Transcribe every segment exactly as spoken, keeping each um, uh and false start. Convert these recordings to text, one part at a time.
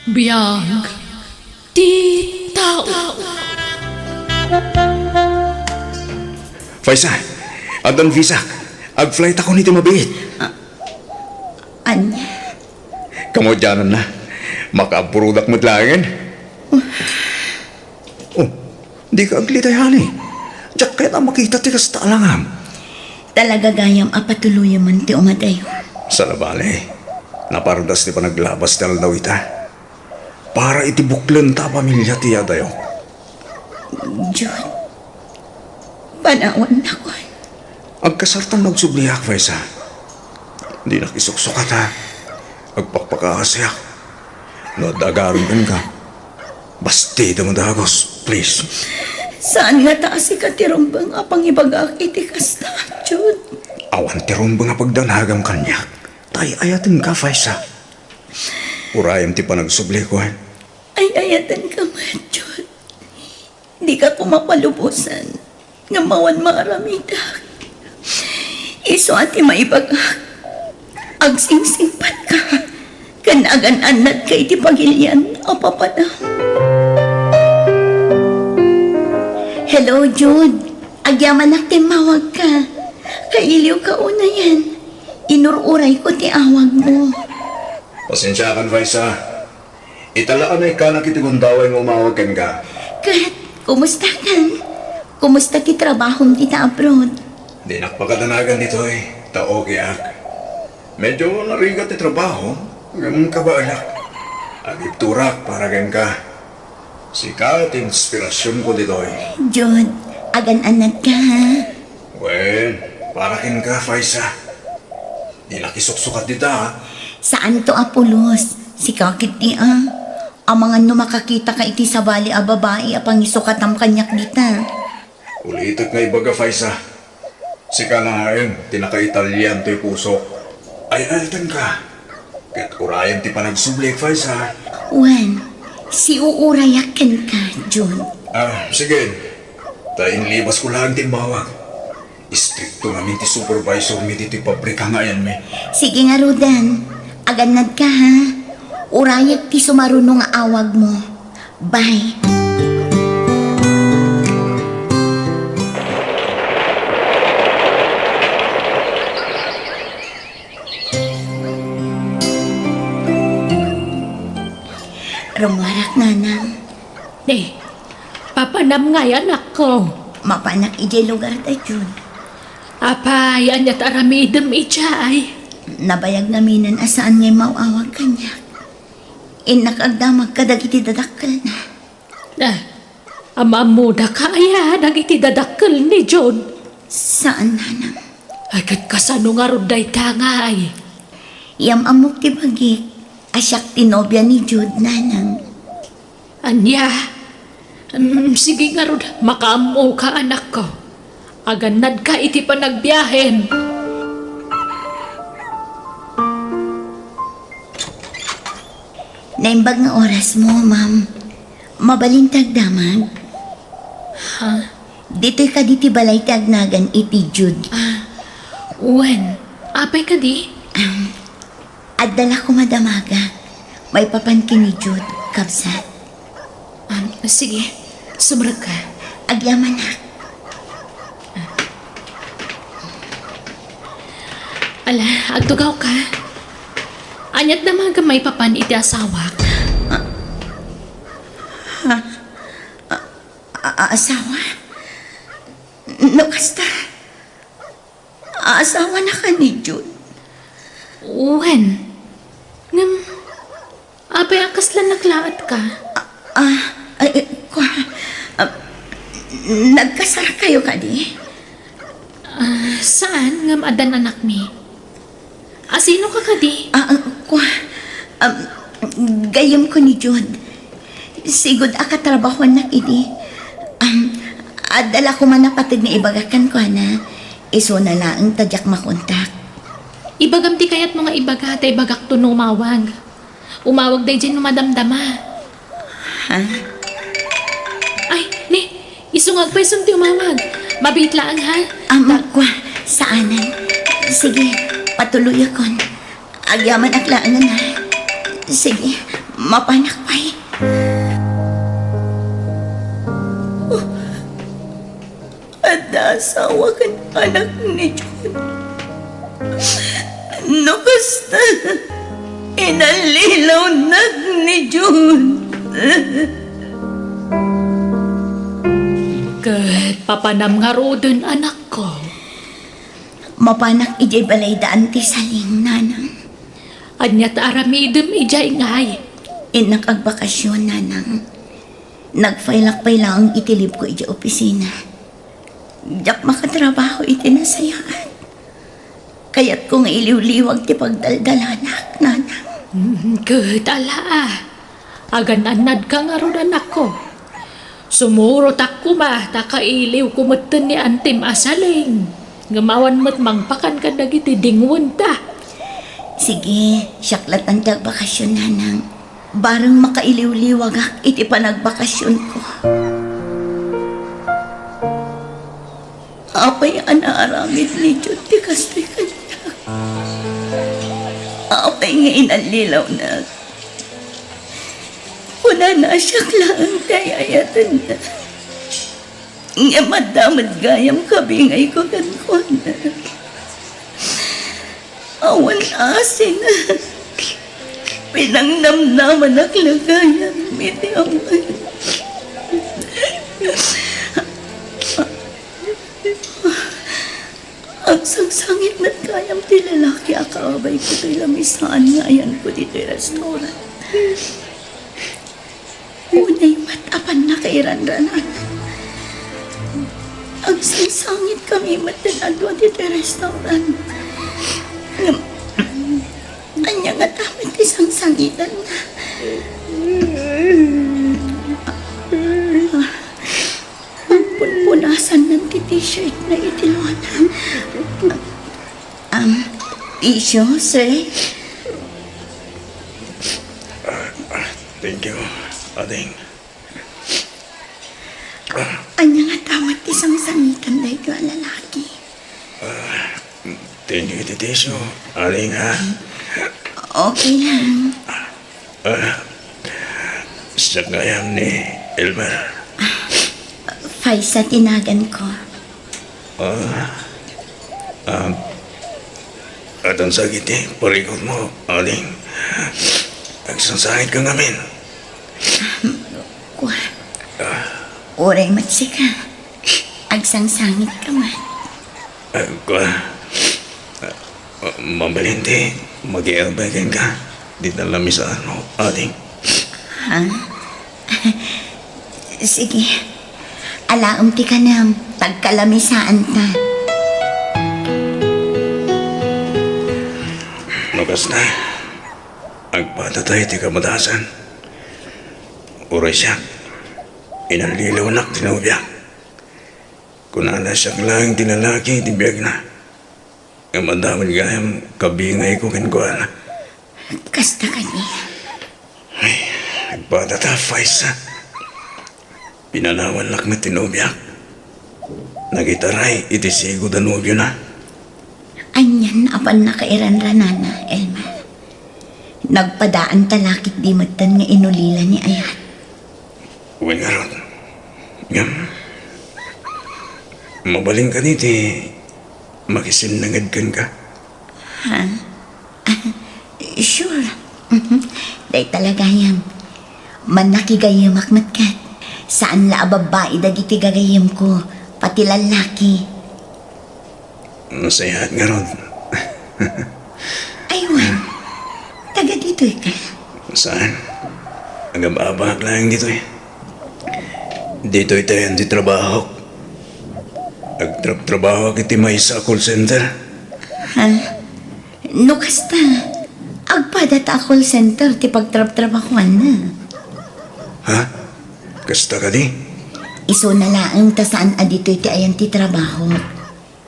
Biag ti tao. Faisa, addan visak. Ag-flightakon iti mabiit. Ah, ania? Kamaudiananna. Makaabroadak met laengen. Oh, dika aglitay, honey. Diak kayat a makita ti kasta a langam. Talaga gayam a patuloyem ti umadayo. Saan a bale, napardas ti panaglabas ti aldaw ita. Para iti buklenta a pamilia ti yadayok. Jude, panawannakon. Agkasartan nga agsubliak, Faisa. Dinak isuksukat, ha. Agpakpakaasiak. No adda agarem kenka, bastidem a dagus, please. Saan ngata a sika ti rumbeng a pangibagak iti kasta, Jude? Awan ti rumbeng a pagdanagam kaniak. Ta ay-ayatenka, Faisa. Urayem ti panagsublikuan. Ay-ayatenka met, Jude. Dika koma palubosan nga awan maaramidak. Isu a ti maibagak, agsingsingpatka ken agan-annadka iti pagilian a papanam. Hello, Jude. Agyamanak ta immawagka. Kailiwka unayen. Inur-urayko ti awagmo. Pasensiakan, Faisa. Ita la a naikkanak iti gundaway nga umawag kenka. Ket, kumustakan? Kumusta ti trabahom dita abroad? Dinak pakadanagan ditoy, ta okayak. Medyo narigat ti trabaho, ngem kabaelak. Agibturak para kenka. Sika ti inspirasionko ditoy. Jude, agan-annadka, ha? Wen, para kenka, Faisa. Dinak isuksukat dita, ha? Saanto a pulos. Sika ketdi, a. Amangan no makakitaka iti sabali a babai a pangisukatam kaniak dita. Ulitek nga ibaga, Faisa. Sika laeng ti naka-Italian toy pusok. Ay-ayatenka. Ket urayem ti panagsublik, Faisa. Wen, siuurayak kenka, Jude. Ah, sige. Ta inlibasko laeng ti immawag. Istrikto ngamin ti supervisormi ditoy pabrika nga ayanmi. Sige ngaruden. Agannadka, ha? Urayek ti sumaruno nga awagmo. Bye. Rummuarak, nanang. Eh, papanam ngay, anakko? Mapanak idiay lugarda, Jude. Apay, ania ti aramidem idiay? Nabayag ngaminen a saan ngay maawag kaniak. Innak agdamag kadagiti dadakkelna. Ah, am-ammodaka aya dagiti dadakkel ni Jude? Saan, nanang. Ay, ket kasano ngarud dayta ngay? Yam-ammok ti bagik a siak ti nobia ni Jude, nanang. Ania? Mm, sige ngarud, makaammoka, anakko. Agannadka iti panagbiahem. Naimbag nga orasmo, ma'am. Mabalin ti agdamag? Ha? Ditoy kadi ti balay ti agnagan iti Jude. Ah, wen. Apay kadi? Um, adda la koma damagak. Maipapan ken ni Jude, kabsat. Um, sige. Sumrekka. Agyamanak. Ala, agtugawka. Ania ti damagem maipapan iti asawak? Ah, ah, ah, ah, asawa? No kasta, asawanaka ni Jude? Wen. Ngem, apay a kasla naglaatka? Ah, ah, ay, eh, kua, ah, nagkasarakayo kadi? Ah, saan, ngem addan anakmi. Asinoka kadi? Ah, ah, kua, um, gayyemko ni Jude. Sigud a katrabahoannak idi. Um, adda la koma napateg nga ibagak kenkuana. Isuna laeng ta diak makontak. Ibagam ti kayatmo nga ibaga, ta ibagakto no umawag. Umawag daydiay no madamdama. Ha? Ay, ni, isu nga agpayson ti umawag. Mabiit laeng, ha? Am, Ta- kua, saanen. Sige, patuloyakon. Agyamanak laengen, ha? Sige, Mapanak pay. Adda asawa ken anak ni John. No kasta, inallilawnak ni John. Ket papanam ngaruden, anakko? Mapanak idiay balay da Auntie Saling, nanang. Ania ti aramidem idiay ngay? Innak agbakasyon, nanang. Nag-file-ak pay laeng iti leave ko idiay opisina. Diak makatrabaho iti nasayaat. Kayatko nga iliwliwag ti pagdaldalanak, nanang. Mm, ket ala, ah. Agan-annadka ngarud, anakko. Sumurotak koma ta kailiwko metten ni Auntiem a Saling. Ngem awan met mangpakan kadagiti dingwenta. Sige, siak latta ti agbakasyon, nanang. Bareng makailiwliwagak iti panagbakasyonko. Apay a naaramid ni John ti kastoy kaniak? Apay nga inallilawnak? Kunana, siak laeng ti ay-ayatenna. Ngem adda met gayam kabingayko kenkuana. Awan asin. Pinangnamnamanak la gayam iti awan. Agsangsangit met gayam ti lalaki a kaabayko toy lamisaan nga ayanko ditoy restaurant. Unay met apan nakairanranan. Agsangsangit kami met ti adua ditoy restaurant. Ngem, ania ngata met ti sangsangitanna? Punpunasanna ti t-shirtna iti luana. Um, tissue, sir? Thank you, ading. Ania ngata met ti sangsangitan daytoy a lalaki? Thank you iti tissue, ading, ha? Okay lang. Ah, siak gayam ni Elmer. Faisa ti naganko. Ah, ah, addan sa iti parikutmo, ading. Agsangsangit ka ngamin. Kua. Uray met sika. Agsangsangit ka met. Ah, kua. Ah, mabalin ti makiabagan ka. Di na lamisaanmo, ading. Ha? Sige. Alaem ti kanem, tagkalamisaanta. No kasta, agpadata iti kamadasan. Uray siak, inallilawnak ti nobiak. Kunana, siak laeng ti lalaki iti biagna. Ngem adda met gayam kabingayko kenkuana. Kasta kadi? Ay, agpadata, Faisa. Pinanawannak met ti nobiak. Nagitaray iti sigud a nobiona. Anian a pannakairanranana, Elmer? Nagpadaanta la ketdi metten nga inulila ni Ayat. Wen ngarud, ngem, mabalin kadi ti makisinnanged kenka? Ha? Sure. Dayta la gayam. Mannakigayemak met ket. Saan la a babbai dagiti gagayemko, pati lallaki. Nasayaat ngarud. Ay, wen. Taga ditoy ka? Saan? Agab-abaak laeng ditoy. Ditoy ti ayan ti trabahok. Agtrabtrabahoak iti maysa a call center. Ha? No kasta, agpadata a call center ti pagtrabtrabahoanna. Ha? Kasta kadi? Isuna laeng ta saan a ditoy ti ayan ti trabahok.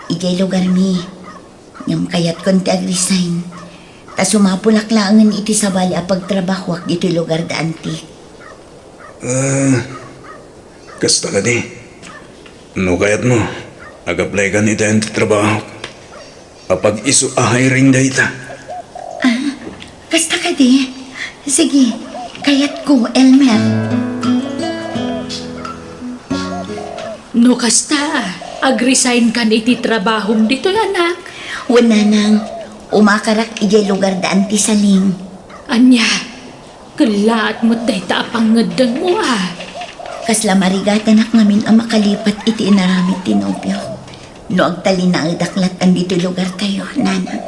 Idiay lugarmi. Ngem kayatkon ti agresign. Ta sumapulak laengen iti sabali a pagtrabahoak ditoy lugar da Antique. Ah, kasta kadi. No kayatmo, ag-apply kan iti ayan ti trabaho. Apag-isu a hiring dayta. Ah, kasta kadi? Sige. Kayatko, Elmer. No kasta, ag-resign kan iti trabahom ditoy, anak? Wen, nanang, umakarak idiay lugar da Auntie Saling. Ania, kellaat met dayta a pangngeddengmo a? Kasla marigatanak ngamin a makalipat iti inaramid ti nobiok. No agtalinaedak lattan ditoy lugartayo, nanang.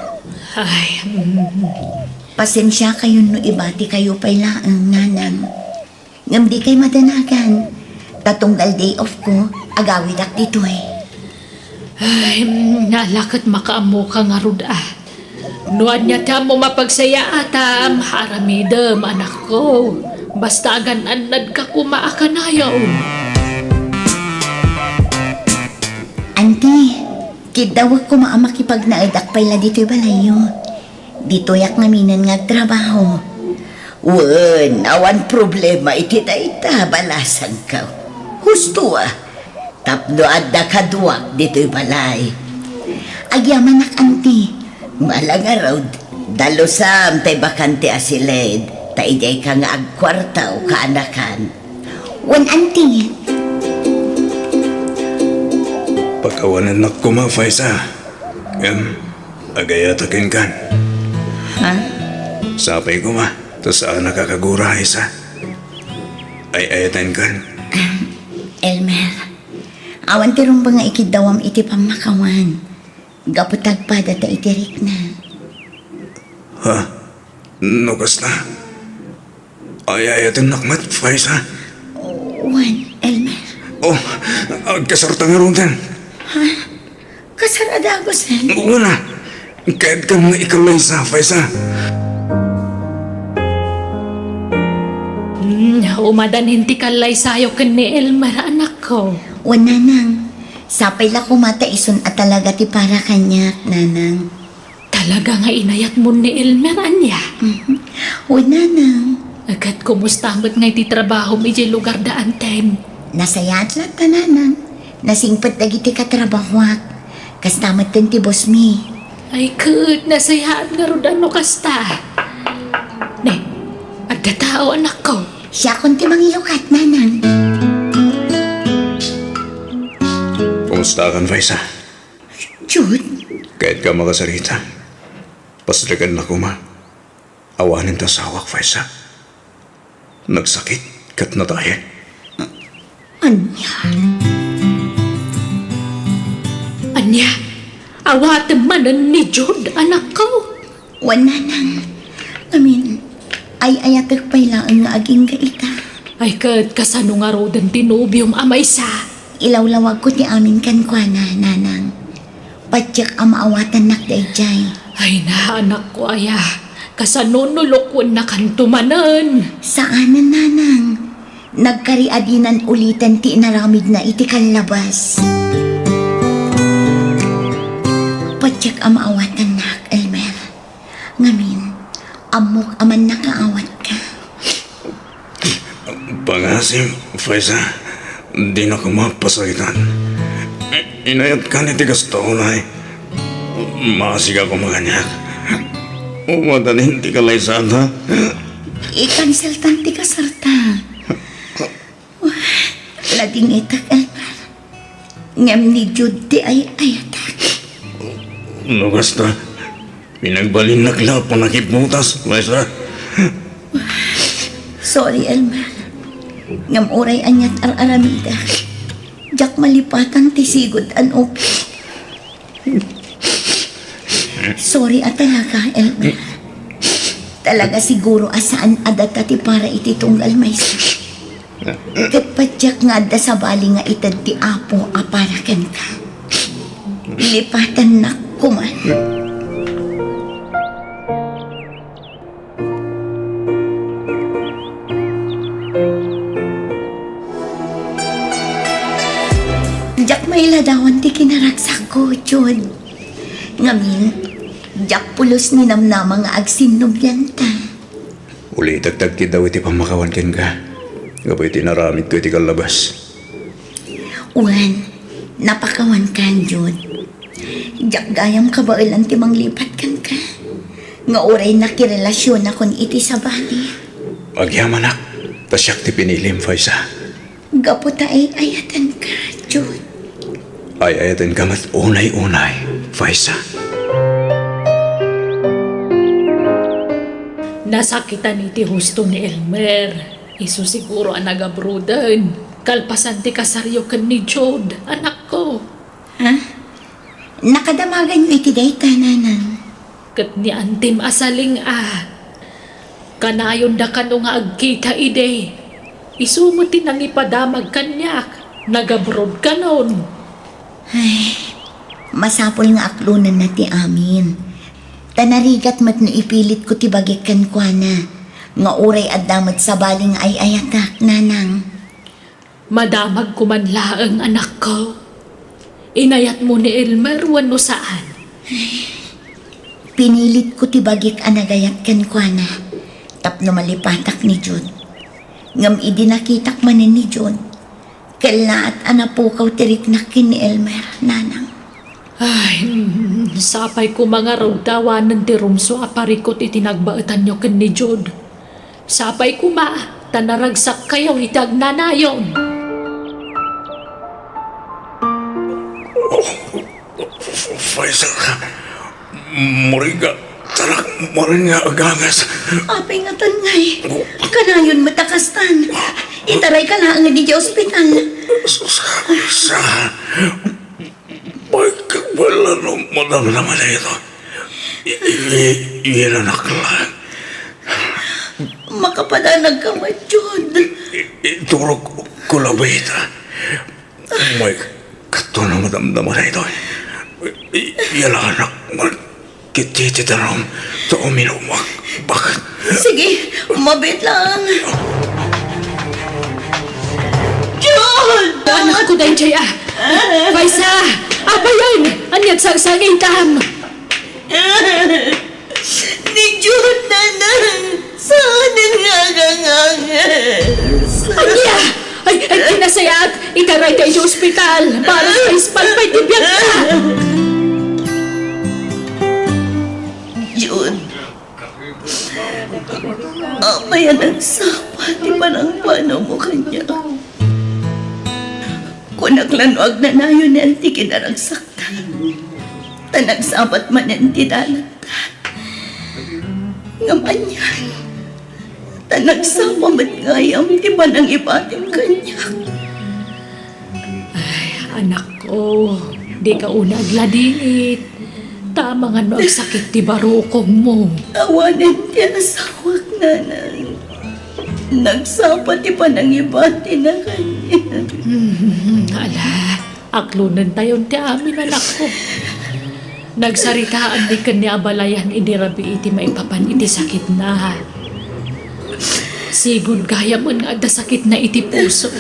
Ay, mm. Pasensiakayon no ibatikayo pay laeng, nanang. Ngem dikay madanagan, ta tunggal day off ko, agawidak ditoy. Ay, mm, ala ket makaammoka ngarud a. No ania ti ammom a pagsayaatam, aramidem, anakko. Basta agan-annadka koma a kanayon. Auntie, kiddawek koma a makipagnaedak pay la ditoy balayyo. Ditoyak ngaminen nga agtrabaho. Wen, awan problema iti dayta, balasangko. Husto a, tapno adda kaduak ditoy balay. Agyamanak, Auntie. Ala ngarud, dalusam tay bakante a siled, ta idiayka nga agkuarta o kaanakan. Wen, Auntie. Pakawanennak koma, Faisa. Ngem, agayatak kenkan. Ha? Sapay koma, ta saanak a kagura, Faisa. Ay-ayatenkan. Ahem, Elmer, awan ti rumbeng nga ikiddawam iti pammakawan. Gapu ta agpadata iti rikna. Ha? No kasta? Ay-ayatennak met, Faisa? Wen, Elmer. Oh, agkasarta ngaruden. Ha? Kasar a dagusen? Wen a. Kayatkan nga ikallaysa, Faisa. Hmm, umadanin ti kallaysayo ken ni Elmer, anakko. Wen, nanang. Sapay la koma ta isun a talaga ti para kaniak, nanang. Talaga nga inayatmon ni Elmer, ania? Mhm. Wen, nanang. Ket kumusta met ngay ti trabahom idiay lugar da Anten? Nasayaat latta, nanang. Nasingpet dagiti katrabahoak. Kasta metten ti boss mi. Ay, ket nasayaat ngarud a no kasta. Ne, adda tao, anakko. Siakon ti mangilukat, nanang. Kumustakan, Faisa? Jude? Kayatka a makasarita? Paslekennak koma. Awanen ti asawak, Faisa. Nagsakit ket natayen. Ania? Ania? Awatem manen ni Jude, anakko? Wen, nanang. Ngamin, ay-ayatek pay laeng nga agingga ita. Ay, ket kasano ngaruden ti nobiom a maysa? Ilawlawagko ti amin kenkuana, nanang. Patiek a maawatannak daydiay. Ay na, anakko aya, kasano no lokuennakanto manen? Saanen, nanang. Nagkari a dinan uliten ti inaramidna iti kallabas. Patiek a maawatannak, Elmer. Ngamin, ammok a mannakaawatka. Pangasim, Faisa, dinak mapasakitan. I-, inayatkan iti kasta unay. Maasika koma kaniak. Umadanin ti kalaysata. I-canceltan ti kasarta. Ladingitak, Elmer. Ngem ni Jude ti ay-ayatak. No kasta, pinagbalinnak la a pannakiputas, Faisa. Sorry, Elmer. Ngem uray aniat ar-aramidak, diak malipatan ti sigud a nobio. Sorry a talaga, Elmer. Talaga siguro a saan a data ti para iti tunggal maysa. Ket patiek nga adda sabali nga ited ti Apo a para kenka. Lipatannak koma. Diak mailadawan ti kinaragsakko, Jude. Ngamin, diak pulos ninamnama nga agsinnobianta. Ulitek ti agkiddaw iti pammakawan kenka, gapu iti inaramidko iti kallabas. Wen, napakawankan, Jude. Diak gayam kabaelan ti manglipat kenka, nga uray nakirelasionakon iti sabali. Agyamanak, ta siak ti pinilim, Faisa. Gapu ta ay-ayatenka, Jude. Ay-ayatenka met unay-unay, Faisa. Nasakitan iti husto ni Elmer. Isu siguro a nagabroden. Kalpasan ti kasaryo ken ni Jude, anakko. Ha? Nakadamaganyo iti dayta, nanang? Ket ni antim a saling a. Kanayonda kano nga agkita idi. Isu met ti nangipadamag kaniak. Nagabroad kanon. Ay, masapul nga aklonenna ti amin. Ta narigat met no ipilitko ti bagik kenkuana, nga uray adda met sabali nga ay-ayatak, nanang. Madamagko man laeng, anakko. Inayatmo ni Elmer wenno saan? Pinilitko ti bagik a nagayat kenkuana tapno malipatak ni Jude. Ngem idi nakitak manen ni Jude, kellaat a napukaw ti riknak ken ni Elmer, nanang. Ay, mm, sapay koma nga rugdawanen ti rumsua a parikut iti nagbaetanyo ken ni Jude. Sapay koma ta naragsak kayo iti agnanayon. Faisal, marigat, tanak, marin nga agangas. Apay ngatan ngay? Kanayon met a kastan. Itarayka laeng iti ospital. Sus, sa, Pagkagbalano, madamdama na ito. I-, i-, iyalanak lang. Makapadanag ka, Jude. I-, iturog ko labay ita. May kato na madamdama na ito. I-, iyalanak man. Iti ti darum, ta uminumak. Bakit? Sige, mabit lang. Jude! Anakko daydiay a. Faisa! Apayen! Ania ti sangsangittam? Ni Jude, nanang! Saan nga agangangas? Ania? Ay, ay, ti nasayaat, itarayta iti ospital. Para sa ispalpay ti biagna. Jude, apay a nagsapa ti panangpanawmo kaniak? Kunak la no agnanayon ti kinaragsakta. Ta nagsabat manen ti dalan. Ngem anian, ta nagsapa met gayam ti panangibatim kaniak. Ay, anakko, dika unay agladingit. Ta amangan no agsakit ti barukongmo. Awanen ti asawak, nanang. Nagsapa ti panangibatina kaniak. Hmm, ala. Aklonentayon ti amin, anakko. Nagsaritaan ni ken ni abalayan idi rabii ti maipapan iti sakitna. Sigud gayamen nga adda sakitna iti puso.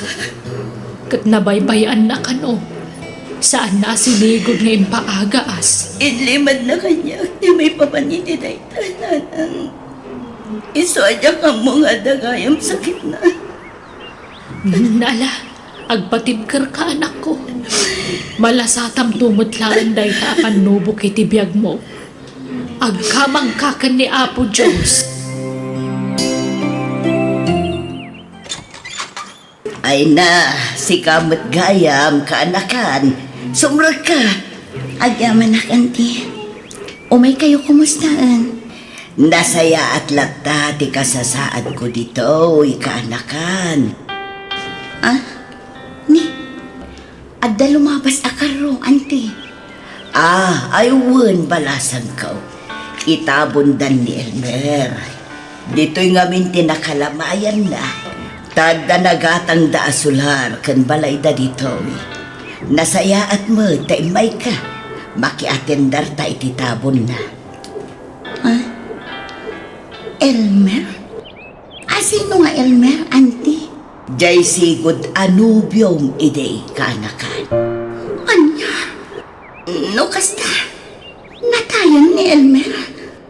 Ket nabaybay-anna kano. Saanna a sinigud nga impaagaas. Inlimadna kaniak ti maipapan iti dayta, nanang. Isu a diak ammo nga adda gayam sakitna. Ala, agpatibkerka, anakko. Malasatamto met laeng dayta a pannubok iti biagmo. Agkamangka ken ni Apo Dios. Ay na, sika met gayam, kaanakan. Sumrekka. Agyamanak, anti. Umaykayo, kumustaen? Nasayaat latta ti kasasaadko ditoy, kaanakan. Ah? Ni? Adda lumabas a karro, anti. Ah, ay wen, balasangko. Itabondan ni Elmer. Ditoy ngamin ti nakalamayanna. Ta adda nagatangda a solar ken balayda ditoy. Nasayaat met ta immayka. Makiatendarta iti tabonna. Ah? Elmer? A, sino nga Elmer, anti? Jay sigud a nobiom idi, kaanakan. Ania? No kasta, natayen ni Elmer?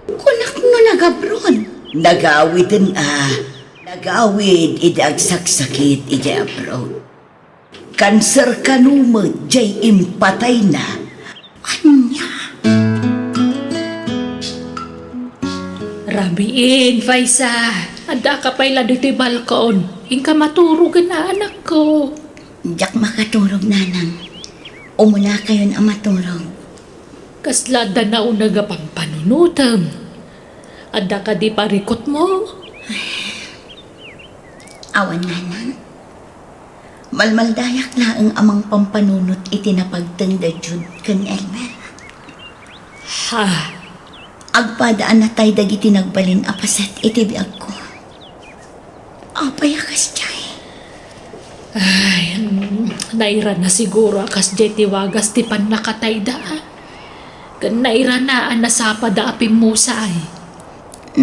Kunak no nagabroad? Nagawiden a. Nagawid idi agsaksakit idiay abroad. Kanser kano met jay impatayna. Ania? Rabiin, Faisa. Addaka pay la ditoy balkon. Inka maturog, anakko. Diak makaturog, nanang. Umunakayon a maturog. Kasla adda nauneg a pampanunotem? Adda kadi parikutmo? Awan, nanang. Malmaldayak laeng a mangpampanunot iti napagteng da Jude ken Elmer. Ha? Agpada a natay dagiti nagbalin a paset iti biagko. Apay a kasdiay? Ay, mm, nairana siguro a kasdiay ti wagas ti pannakatayda, a. Ken nairana a nasapada a pimmusay.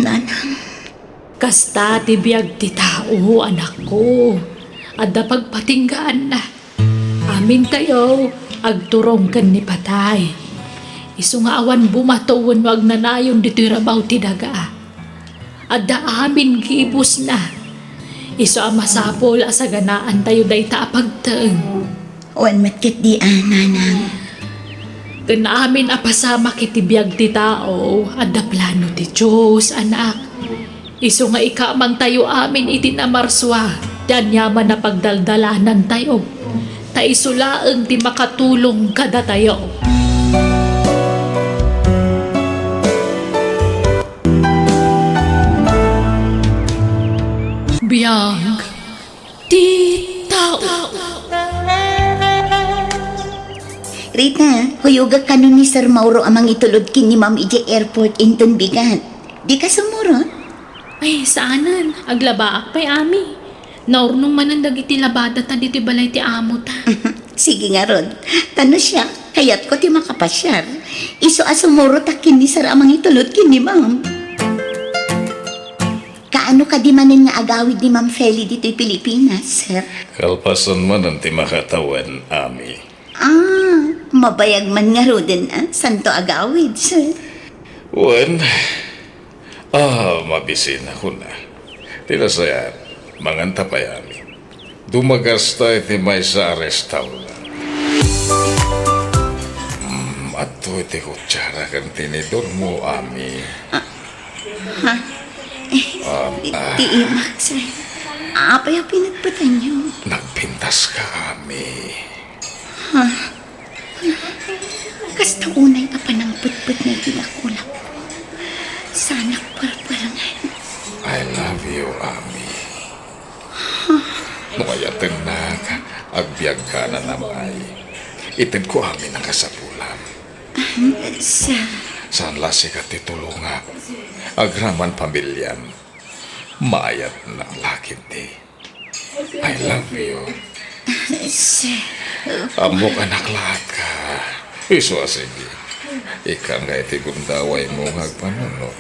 Nanang. Kasta ti biag ti tao, anakko. Adda pagpatinggaanna. Amintayo, agturong ken ni patay. Isu nga awan bumato wenno agnanayon ditoy rabaw ti daga. Adda amin gibusna. Isu a masapul a saganaantayo dayta a pagteng. Wen met ketdi a, nanang. Ken amin a pasamak iti biag ti tao, adda plano ti Dios, anak. Isu nga ikamangtayo amin iti namarsua ti aniaman a pagdaldalanantayo, ta isu laeng ti makatulong kadatayo. Biag ti tao. Rita, huyogak kano ni Sir Mauro a mangitulod ken ni Ma'am idiay airport inton bigat. Dika sumurot? Ay, saanen. Aglabaak pay, Ami. Naurnong manen dagiti labadata ditoy balay ti amota. Sige ngarud. Ta no siak, kayatko ti makapasiar. Isu a sumurotak ken ni Sir a mangitulod ken ni Ma'am. Kaano kadi manen nga agawid ni Ma'am Feli ditoy Pilipinas, sir? Kalpasan manen ti makatawen, Ami. Ah, mabayag man ngaruden, a, santo agawid, sir. Wen, ah, mabisina kuna. Ti nasayaat, manganta pay, Ami. Dumagasta iti maysa a restaurant. Mm, adtoy ti kutsara ken tinidormo, Ami. Ah, ha? Eh, ah, ti, ah, imak, sir. Apay a pinatpatanyo? Nagpintaska, Ami. Ha? Kasta unay a panangpetpet nga iti dakulak. Sanak parparangan. I love you, Ami. No ayatennak, agbiagka nanamay. Itedko amin a kasapulam. Ahem, sa- Saan la sika ti tulongak. Agraman pamiliam. Maayatnak la ketdi. I love you. Sa- Ammok a naklaat ka. Isu a sige. Ikkan nga iti gundawaymo nga agpanunot.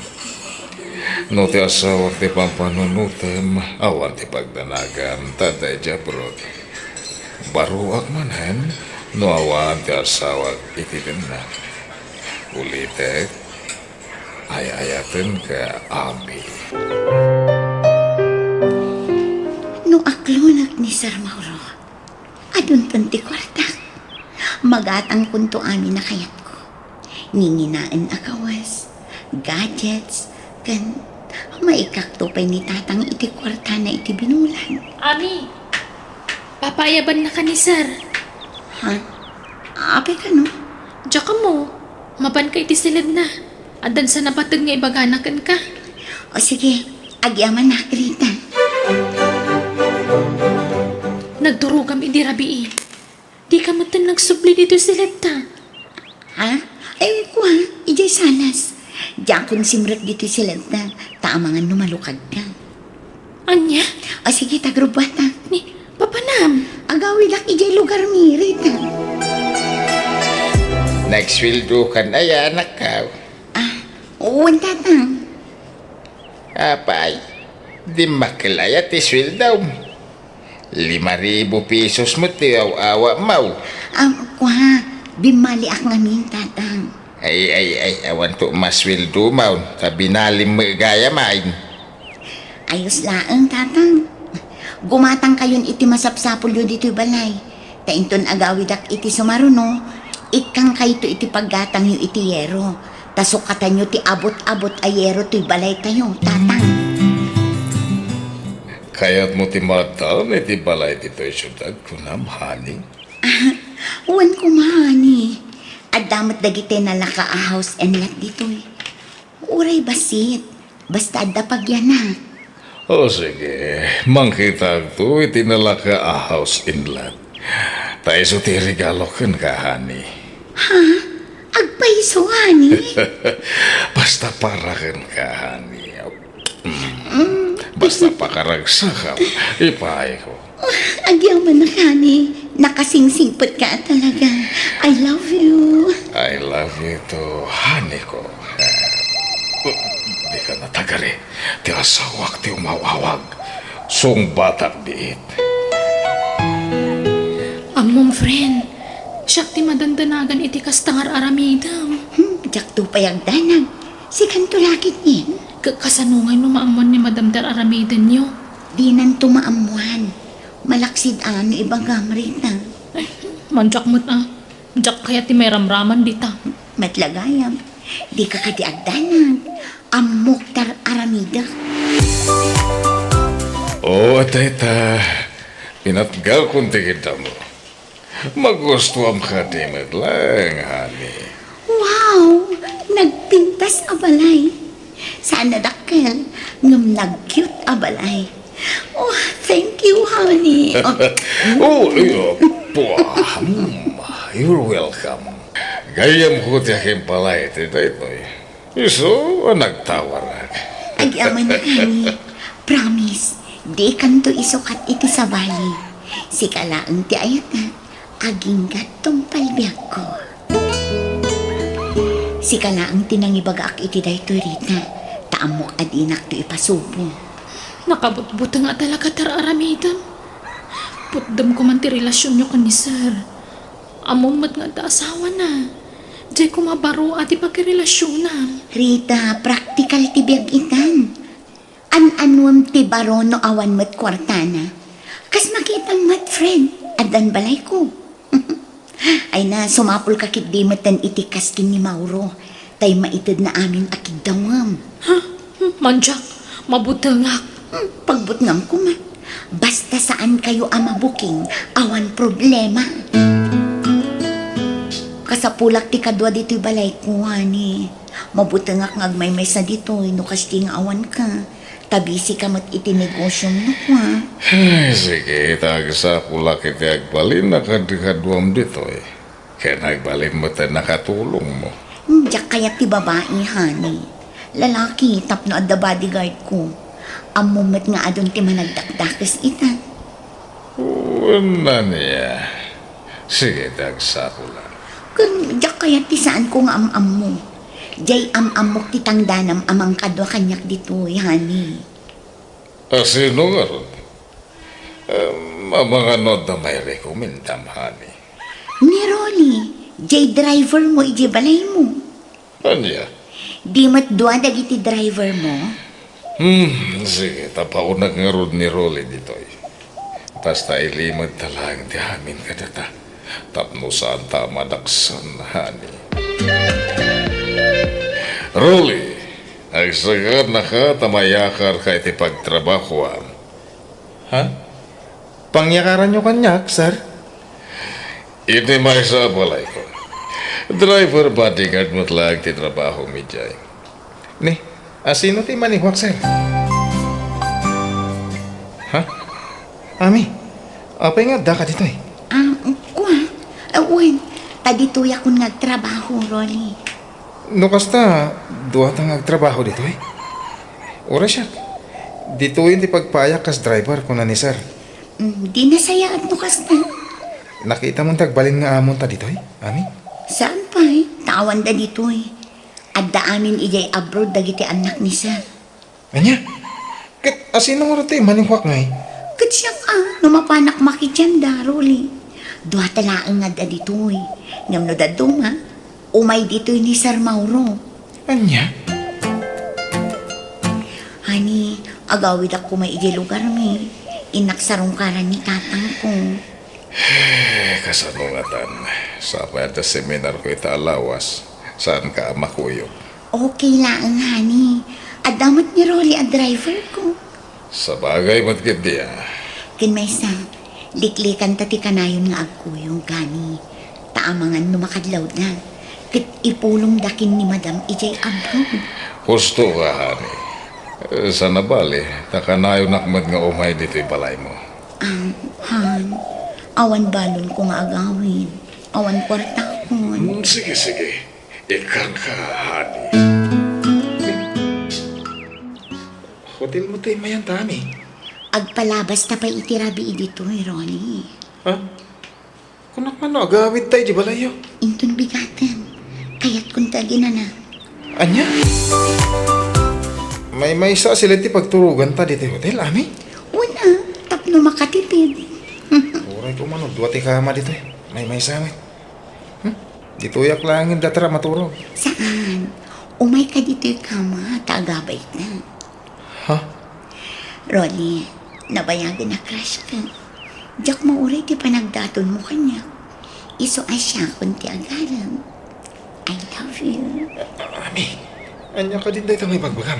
No ti asawak ti pampanunotem, awan ti pagdanagam, ta adda idiay abroad. Baruak manen, no awan ti asawak iti dennak. Ulitek, ay-ayatenka, Ami. No aklonak ni Sir Mauro, adunton ti kuartak. Magatangkonto amin a kayatko. Nginginaen a kawes, gadgets, ken maikakto pay ni Tatang iti kuartana iti binulan. Ami, papaayabannaka ni Sir. Ha? Apay kano? Diak ammo. Mapanka iti silibna. Addan sa napateg nga ibagana kenka. O sige, agyamanak, Rita. Nagturogam idi rabii. Dika metten nagsubli ditoy silibta. Ha? Ay, kua, idiay salas. Diakon simrek ditoy silibta, ta amangan no malukagka. Ania? O sige, ta agrubbuata. Ni, papanam? Agawidak idiay lugarmi, Rita. Nagsueldokan aya, anakko? Ah, wen, Tatang. Apay, dimmakkel aya ti sueldom? Lima ribu pesos met ti aw-awatmo. Ah, kua, bimmaliak ngamin, Tatang. Ay, ay, ay, awanto masueldomo, ta binalim met gayam. Ayos laeng, Tatang. Gumatangkayon iti masapsapulyo ditoy balay. Ta inton agawidak iti sumaruno, ikkangkayto iti paggatangyo iti yero. Ta sukatanyo ti abut-abut a yero toy balaytayo, Tatang. Kayatmo ti maaddaem iti balay ditoy siudad, kunam, honey? Wen koma, honey. Adda met dagiti nalaka a house and lot ditoy. Uray bassit, basta adda pagyanak. O sige, mangkitaakto iti nalaka a house and lot. Ta isu ti regalo kenka, honey. Ha? Agpayso, honey? Basta para kenka, honey. Mm. Basta pakaragsakam, ipaayko. Agyamanak, honey. Nakasingsingpetka talaga. I love you. I love you too, honey ko. Dika natagari. Ti asawak ti umaw-awag. Sungbatak diit. Ammom, friend. Siak ti madandanagan iti kasta nga ar-aramidem. Hmm, diakto pay agdanag. Sikanto la ketdin. Ka-, kasano ngay no maammuan ni Madam ti ar-aramidenyo? Dinanto maammuan. Malaksid a no ibagam, Rita. Ay, mandiak met a. Diak kayat ti mairamraman dita. Met la gayam. Dika kadi agdanag. Ammok ti ar-aramidek. O, dayta. Pinatgakon ti kiddamo. Magustuam kadi met laeng, honey. Wow! Nagpintas a balay. Saan a dakkel, ngem nag-cute a balay. Oh, thank you, honey. Oh, eh, oh, pua, mm, you're welcome. Gayyemko ti akin balay ti daytoy. Isu a nagtawarak. Agyamanak, honey. Promise, dikanto isukat iti sabali. Sika laeng ti ayatak, agingga tungpal biagko. Sika laeng ti nangibagaak iti daytoy, Rita, ta ammok a dinakto ipasubo. Nakabutbuteng a talaga ti ar-aramidem. Putdem koman ti relasionyo ken ni Sir. Ammom met nga adda asawana. Diay koma baro a ti pakirelasionam. Rita, praktikal ti biag itan. An-anuem ti baro no awan met kuartana. Kas makitam met, friend, addan balayko. Ay na, sumapulka ketdi metten iti kas ken ni Mauro. Tay maitedna amin a kiddawem. Ha? Hmm, mandiak, mabutengak. Hmm, pagbutengam koma. Basta saan kayo a mabuking, awan problema. Kasapulak ti kadua ditoy balayko, honey. Mabutengak nga agmaymaysa ditoy no kasdi nga awanka. Ta busy ka met iti negosiom no kua. Ay, sige, ta agsapulak iti agbalin a kadkaduam ditoy. Ken agbalin met a nakatulongmo. Diak kayat ti babai, honey. Lalaki tapno adda bodyguard ko. Ammom met nga adun ti managdakdakes ita. Wen ania. Sige, ti agsapulak. Ken diak kayat ti saanko nga am-ammo. Diay am-ammok ti tangdanam a mangkadua kaniak ditoy, honey. A sino ngarud? Em, amangan no adda mairekomendam, honey. Ni Rolly, diay driver mo idiay balaymo. Ania? Di met dua dagiti driver mo? Hmm, sige, tapaonak ngarud ni Rolly ditoy. Basta ilimedta laeng ti amin kadata. Tapno saanta a madaksan, honey. Rolly, agsagannaka ta mayakarka iti pagtrabahoam. Ha? Pangyakaranyo kaniak, sir? Iti maysa a balayko. Driver bodyguard met laeng ti trabahom idiay. Ni, a sino ti manihuak, sir? Ha? Ami, apay nga addaka ditoy? Ah, kua? Ah, wen, ta ditoyakon nga agtrabaho, Rolly. No kasta, duata nga agtrabaho ditoy? Uray siak. Ditoyen ti pagpaayak kas driver, kuna ni sir. Mm, di nasayaat no kasta. Nakitam ti agbalin nga amonta ditoy, ami? Saan pay, ta awanda ditoy. Adda amin idiay abroad dagiti annak ni sir. Ania? Ket a sino ngarud ti manihuak ngay? Ket siak a, no mapanak makidianda, Rolly. Duata laeng nga adda ditoy. Ngem no dadduma, umay ditoy ni Sir Mauro. Ania? Honey, agawidak koma idiay lugarmi. Innak sarungkaran ni tatangko. Eh, kasano ngatan? Sapay adda seminarko ita a lawas. Saanka a makuyog? Okay laeng, honey. Adda met ni Rolly a driver ko. Sabagay met ketdi, a. Ken maysa, liklikanta ti kanayon nga agkuyog, gani, ta amangan no makadlawda, ket ipulongda ken ni Madam idiay abroad. Husto ka, honey. Saan a bale, ta kanayonak met nga umay ditoy balaymo. Ah, hon, awan balonko nga agawid. Awan kuartakon. Mm, sige, sige. Ikkanka, honey. Hotelmo ti immayan ta, ami. Agpalabasta pay iti rabii ditoy, Ronnie. Ha? Kunak man no agawidta iti balayyo. Inton bigaten, kayatkon ti aginana. Ania? Maymaysa a sila ti pagturoganta ditoy hotel, ami? Wen a, tapno makatipid. Uray ko man no dua ti kama ditoy. Maymaysa met. Hmm? Ditoyak laengen datra maturog. Saan? Umayka ditoy kama, ta agabayta. Ha? Ronnie, nabayagen a crush ka. Diak mauray ti panagdatonmo kaniak. Isu a siakon ti agarem. I love you. Ami, ania kadin dayta nga ibagbagam?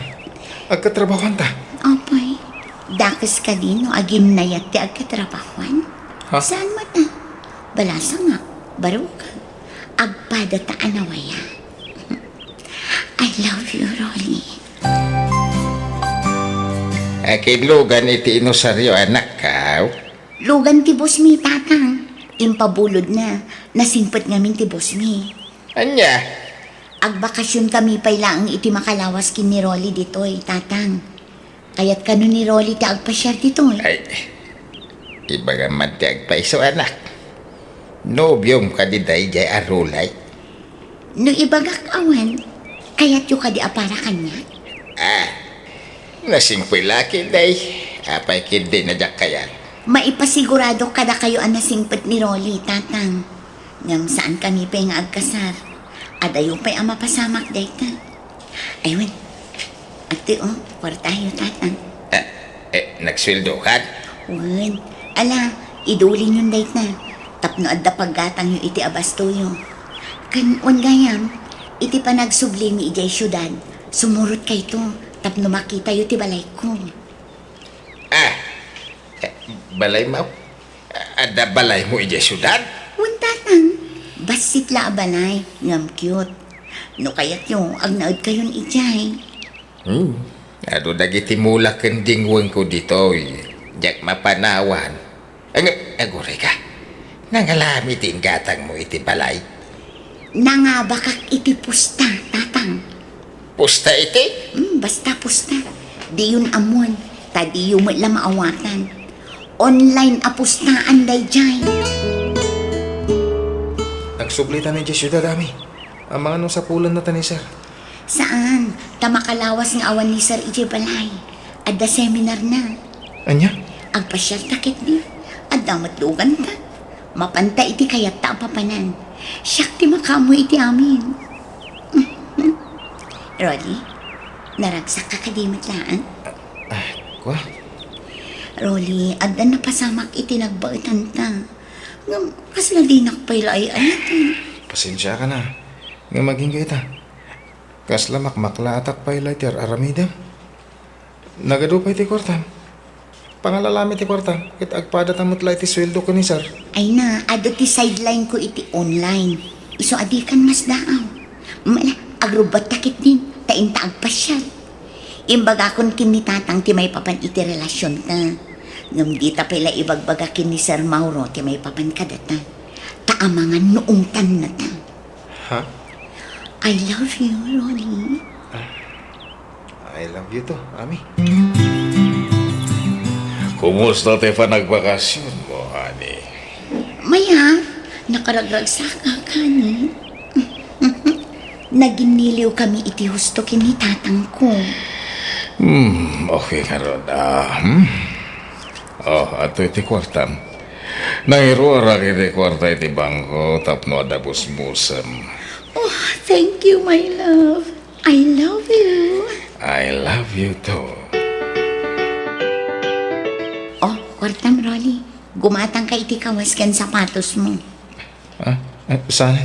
Agkatrabahuanta? Apay, dakes kadi no aginnayat ti agkatrabahuan? Ha? Saan met a? Balasangak, barukak. Agpadata a nawaya. I love you, Ronnie. Akin lugan iti inusaryo, anak, aw? Lugan ti boss mi, tatang. Impabulodna, nasingpet ngamin ti boss mi. Ania? Agbakasion kami pay laeng iti makalawas ken ni Rolly ditoy, tatang. Kayat kano ni Rolly ti agpasiar ditoy? Ay, ibagam man ti agpayso, anak. Nobiom kadi daydiay a Rolly? No ibagak awan, kayatyo kadi a para kaniak? Ah, nasingpet la ketdi. Apay ketdi a diak kayat? Maipasigurado kadakayo a nasingpet ni Rolly, tatang. Ngem saan kami pay nga agkasar. Adayo pay a mapasamak dayta. Ay, wen. Adtoy, o, kuartayo, tatang. Eh, eh, nagsueldokan? Wen. Ala, idulinyon dayta. Tapno adda paggatangyo iti abastoyo. Ken wen gayam, iti panagsublimi idiay siudad, sumurotkayto tapno makitayo ti balayko. Ah, eh, balaymo? Adda balaymo idiay siudad? Wen, tatang. Bassit la a balay, ngem cute. No kayatyo, agnaedkayon idiay. Hmm. Adu dagiti mula ken dingwengko ditoy. Diak mapanawan. Ag-, agurayka. Nangalami ti inggatangmo iti balay? Nangabakak iti pusta, tatang. Pusta iti? Hmm, basta pusta. Diyon ammoen, ta diyo met la maawatan. Online a pustaan daydiay. Agsublita idiay siudad, ami. Amangan no sapulennata ni sir. Saan, ta makalawas nga awan ni sir idiay balay. Adda seminarna. Ania? Agpasiarta ketdi. Adda met luganta. Mapanta iti kayatta a papanan. Siak ti makaammo iti amin. Rolly, naragsakka kadi met laeng? Ah, kua? Rolly, adda napasamak iti nagbaetanta. Ngem, kasla dinak pay la ay-ayaten. Pasensiakan a. Ngem agingga ita. Kasla makmaklaatak pay la iti ar-aramidem. Nagadu pay ti kuartam. Pangalalami ti kuartam, ket agpadata met la iti sueldo ken ni sir. Ay na, adu ti sideline ko iti online. Isu a dikan masdaaw. Mala, agrubbatta ketdin, ta inta agpasiar. Imbagakon ken ni tatang ti maipapan iti relasionta. Ngem dita pay la ibagbaga ken ni Sir Mauro ti maipapan kadata. Ta amangan no ungtannata. Ha? I love you, Ronnie. I love you too, Ami. Kumusta ti panagbakasionmo, honey? Mayat, nakaragragsakak, honey. Naginniliw kami iti husto ken ni tatangko. Hmm, okay ngarud. Ah, hmm? Oh, adtoy ti kuartam. Nangiruarak iti kuarta iti bangko tapno adda busbusem. Oh, thank you, my love. I love you. I love you too. Oh, kuartam, Rolly. Gumatangka iti kawas ken sapatosmo. Ah, eh, saan?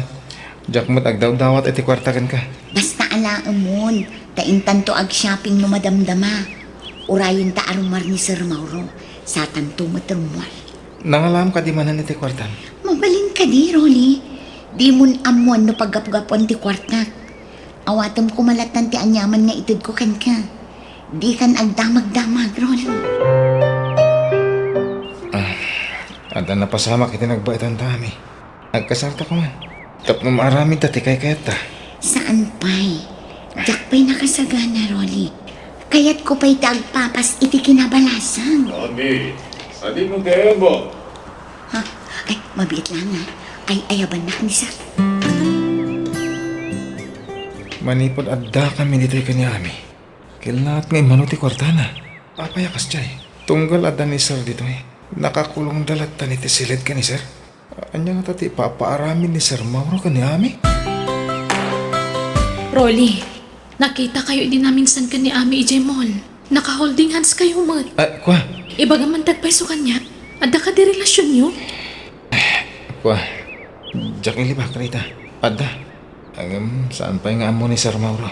Diak met agdawdawat iti kuarta kenka. Basta alaemon, ta intanto ag-shopping no madamdama. Urayenta a rummuar ni Sir Mauro, satanto met rummuar. Nangalam kadi manen iti kuartam? Mabalin kadi, Rolly? Dimon ammoan no paggapgapuan ti kuartak. Awatem koma lattan ti aniaman nga itedko kenka. Dikan agdamagdamag, Rolly. Ah, adda napasamak iti nagbaetanta, Ami. Agkasarta koma. Tapno maaramidta ti kaykayatta. Saan pay. Diak pay nakasagana, Rolly. Kayatko pay ti agpapas iti kinabalasang. Ami, sadino ti ayabak? Ha? Ay, mabiit laeng, ah. Ay, ayabannak ni Sir. Manipud addakami ditoy ken ni Ami, kelnaet nga immano ti kuartana. Apay a kasdiay? Tunggal adda ni Sir ditoy, nakakulongda lattan iti siled ken ni Sir. Ania ngata ti ipapaaramid ni Sir Mauro ken ni Ami? Rolly, nakitakayo idi naminsan ken ni Ami idiay mall. Naka-holding hands kayo met. Ah, kua? Ibagam man ti agpayso kaniak. Adda kadi relasionyo? Kua, diak ilibak, Rita. Adda. Ngem saan pay nga ammo ni Sir Mauro.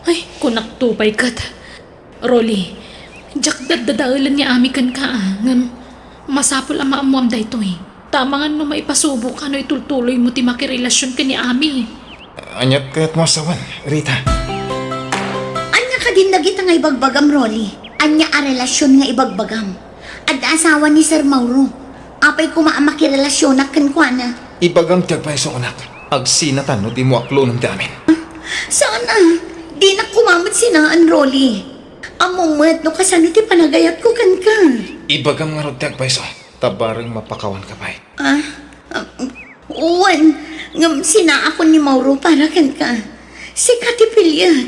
Ay, kunakto pay ket. Rolly, diak daddadaelen ni Ami kenka, ah, ngem masapul a maammuam daytoy. Ta amangan no maipasuboka no itultuloymo ti makirelasion ken ni Ami. Aniat kayatmo a sawen, Rita? Ania kadin dagita nga ibagbagam, Rolly? Ania a relasion nga ibagbagam? Adda asawa ni Sir Mauro. Apay koma a makirelasionak kenkuana? Ibagam ti agpayso, anak. Agsinatan no dimo aklonen ti amin. Saan a, dinak koma met sinaan, Rolly. Ammom met no kasano ti panagayatko kenka. Ibagam ngarud ti agpayso, ta bareng mapakawanka pay. Ah, ah, wen, ngem sinaakon ni Mauro para kenka. Sika ti piliek.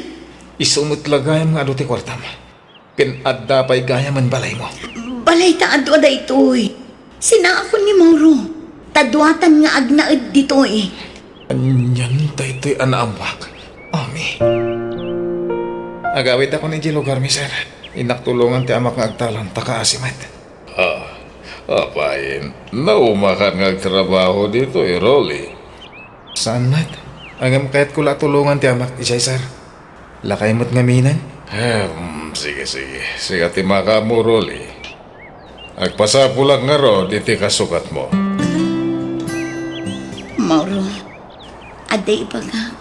Isu met la gayam nga adu ti kuartam. Ken adda pay gayamen balaymo. Balay ta adu a daytoy. Sinaakon ni Mauro. Ta duatan nga agnaed ditoy. Anian daytoy a naammoak, Ami? Agawidakon idiay lugarmi, sir. Innak tulongan ti amak nga agtalon, ta kaasi met. Ah, apay, naumakan nga agtrabaho ditoy, Rolly? Saan met. Ngem kayatko la a tulongan ti amak idiay, sir. Lakay met ngamin? Em, sige, sige. Sika ti makaammo, Rolly. Agpasapulak ngarud iti kasukatmo. Mauro, adda ibagak.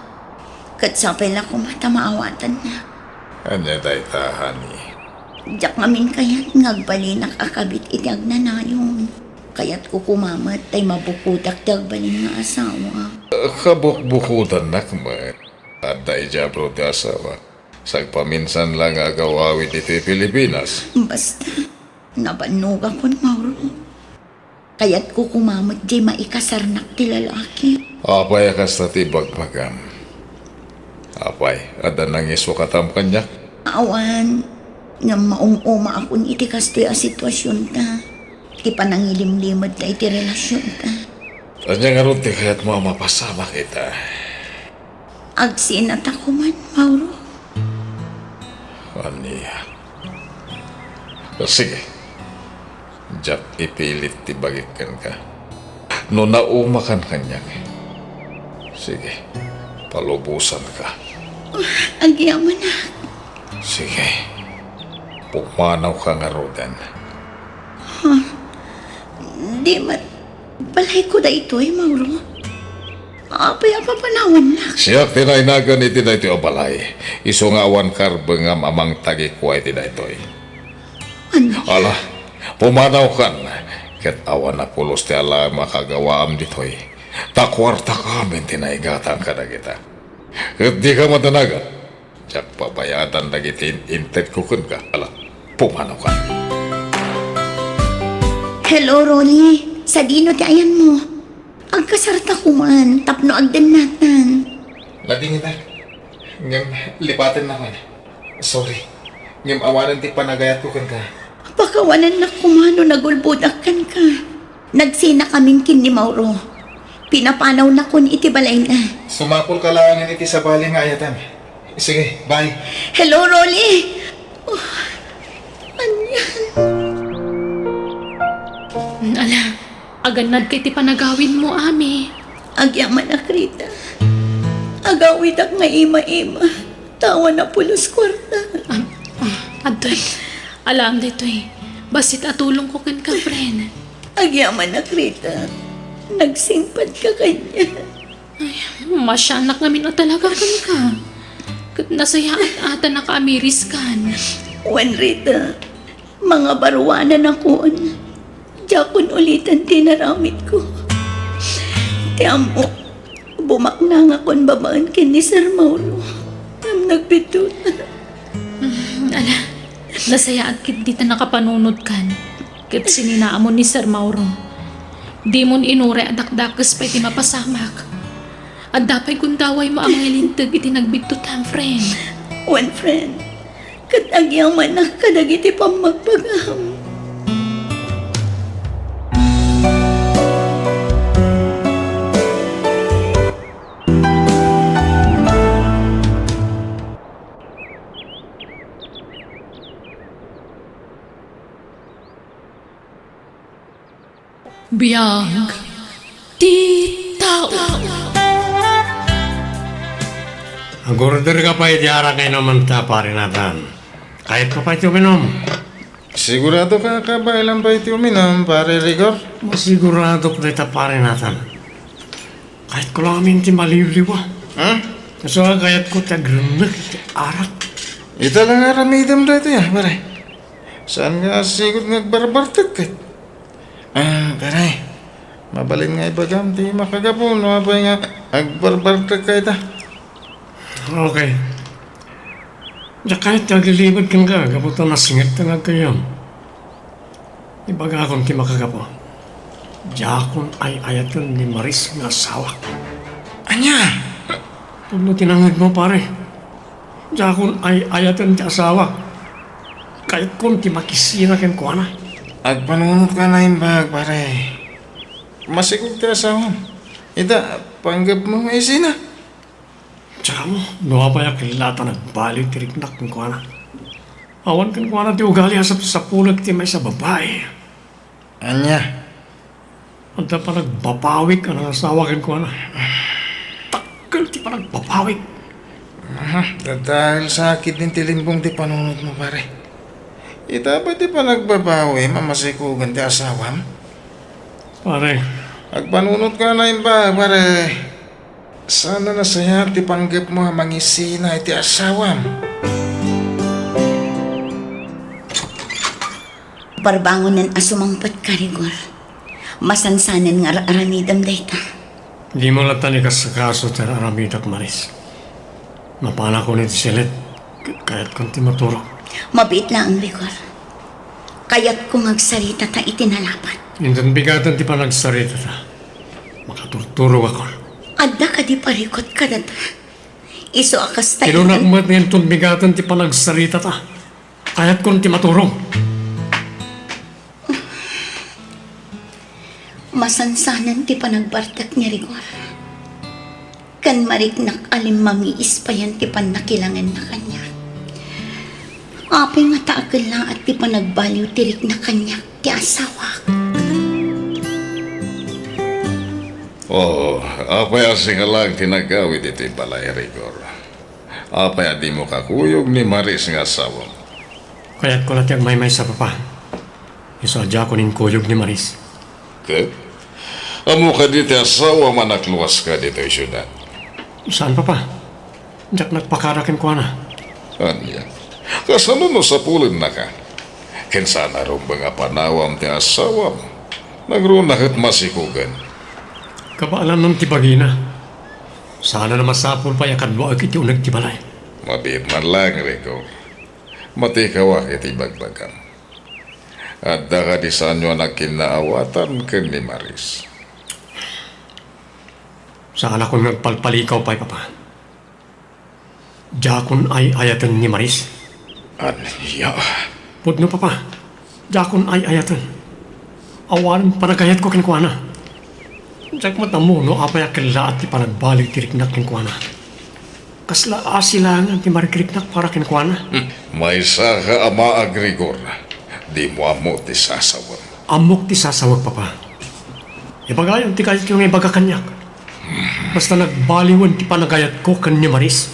Ket sapay la koma ta maawatanna. Ania dayta, honey? Diak ngamin kayat nga agbalinak a kabit iti agnanayon. Kayatko koma met tay mabukodak ti agbalin nga asawa. Kabukbukodannak met. Adda idiay abroad ti asawak. Sagpaminsan la nga agawawid iti Pilipinas. Basta, nabannogakon, Mauro. Kayatko koma met diay maikasarnak ti lalaki. Apay a kasta ti ibagbagam? Apay, adda nangisukatam kaniak? Awan, ngem maum-umaakon iti kastoy a situasionta. Ti panangilimlimedta iti relasionta. Ania ngarud ti kayatmo a mapasamak ita? Agsinata koman, Mauro. Ania? Sige. Diak ipilit ti bagik kenka. No naumakan kaniak, sige, palubosanka. Agyamanak. Sige. Pumanawka ngaruden. Ha? Di met balayko daytoy, Mauro? Apay a papanawannak? Siak ti nainagan iti daytoy a balay. Isu nga awan karbengam a mangtagikua iti daytoy. Ania? Ala, pumanawkan, ket awan a pulos ti alaem a kagawaam ditoy. Ta kuartakamin ti naigatang kadagita. Ket dika madanagan. Diak babayadan dagiti in-, intedko kenka. Ala, pumanawkan. Hello, Ronnie. Sadino ti ayanmo? Agkasarta koman tapno agdennatan. Ladingita. Ngem lipatennak man. Sorry. Ngem awanen ti panagayatko kenka. Pakawanennak koma no nagulbodak kenka. Nagsinakamin ken ni Mauro. Pinapanawnakon iti balayna. Sumapulka laengen iti sabali nga ayatem. Sige, bye. Hello, Rolly. Oh, anian? Ala, agannadka iti panagawidmo, Ami. Agyamanak, Rita. Agawidak nga ima-ima. Ta awan a pulos kuarta. Ah, ah, adtoy. Alam daytoy, bassit a tulongko kenka, friend. Agyamanak, Rita. Nagsingpadka kaniak. Ay, masianak ngamin a talaga kenka. Ket nasayaat a ta nakaamiriskan. Wen, Rita, mangabaruananakon. Diakon ulitan ti inaramidko. Ti ammok, bumaknangakon babaen ken ni Sir Mauro. Ngem nagbiddutna. Mm, ala, nasayaat ketdi ta nakapanunotkan ket sininaamon ni Sir Mauro. Dimon inuray a dakdakes pay ti mapasamak. Adda pay gundawaymo a mangilinteg iti nagbiddutam, friend. Wen, friend, ket agyamanak kadagiti pammagbagam. Biag ti tao. Agorder ka pay iti arak nga inumenta, Pare Nathan. Kayatko pay ti uminum. Sigurado ka, kabaelam pay ti uminum, Pare Rigor? Masiguradok dayta, Pare Nathan. Kayatko lang amin ti maliwliwa. Ha? Isu a kayatko ti agrennek iti arak. Ita lang aramidem daytoy, ah, pare. Saan nga asigud nga agbarbartek ket? Ah, pare, mabalin nga ibagam ti makagapu no apay nga agbarbartek ka ita. Okay. Diak kayat ti aglilibed kenka gapu ta nasingekta nga aggayyem. Ibagakon ti makagapu. Diakon ay-ayaten ni Maris nga asawak. Ania? Pudno ti nangngegmo, pare. Diakon ay-ayaten ti asawak. Kayatkon ti makisina kenkuana. Agpanunotka a naimbag, pare. Masikog ti asawam. Ita, panggepmo nga isina. Diak ammo no apay a kellaat a nagbaliw ti riknak kenkuana. Awan kenkuana ti ugali a sapsapulek ti maysa a babai. Ania? Adda panagbabawik a nangasawa kenkuana. Dakkel ti panagbabawik. Aha, dadael sa ketdin ti limbong ti panunotmo, pare. Ita pay ti panagbabawim a masikugan ti asawam? Pare. Agpanunotka a naimbag, pare. Saan a nasayaat ti panggepmo a mangisina iti asawam? Barbangonen a sumangpetka, Rigor. Masansanen nga ar-aramidem dayta. Dimo latta ni kasakaso ti ar-aramidak, Maris. Mapanakon iti silet. Kayatkon ti maturog. Mabiit laeng, Rigor. Kayatko nga agsaritata iti nalapat. Inton bigaten ti panagsaritata, makaturturogakon. Adda kadi parikut kadata? Isu a kasta. Kinunak met nga inton bigaten ti panagsaritata, kayatkon ti maturog. Masansanen ti panagbartek ni Rigor. Ken mariknak a limmamiis payen ti pannakilangenna kaniak. Apay ngata a kellaat ti panagbaliw ti rikna kaniak ti asawak? Oo, apay a sika laeng ti nagawid iti balay, Rigor? Apay a dimo kakuyog ni Maris nga asawam? Kayatko la ti agmaymaysa, Papa. Isu a diakon inkuyog ni Maris. Ket? Ammo kadi ti asawam a nakluaska ditoy siudad? Saan, Papa. Diak nagpakada kenkuana. Ania? Kasano no sapulennaka? Ken saan a rumbeng a panawam ti asawam? Nagruna ket masikugen. Kabaelanna ti bagina. Saan a masapul pay a kaduaek iti uneg ti balay. Mabiit man laeng, Rico. Matikawak iti ibagbagam. Adda kadi saanyo a nagkinnaawatan ken ni Maris? Saanakon nga agpalpalikaw pay, Papa. Diakon ay-ayaten ni Maris. Ania? Pudno, Papa. Diakon ay-ayaten. Awanen panagayatko kenkuana. Diak met ammo no apay a kellaat ti panagbaliw ti riknak kenkuana. Kasla asi laengen ti marikriknak para kenkuana. Hmm. Maysaka a maag, Rigor. Dimo ammo ti sasawem. Ammok ti sasawek, Papa. Ibagayon ti kayatyo nga ibaga kaniak. Basta nagbaliwen ti panagayatko ken ni Maris.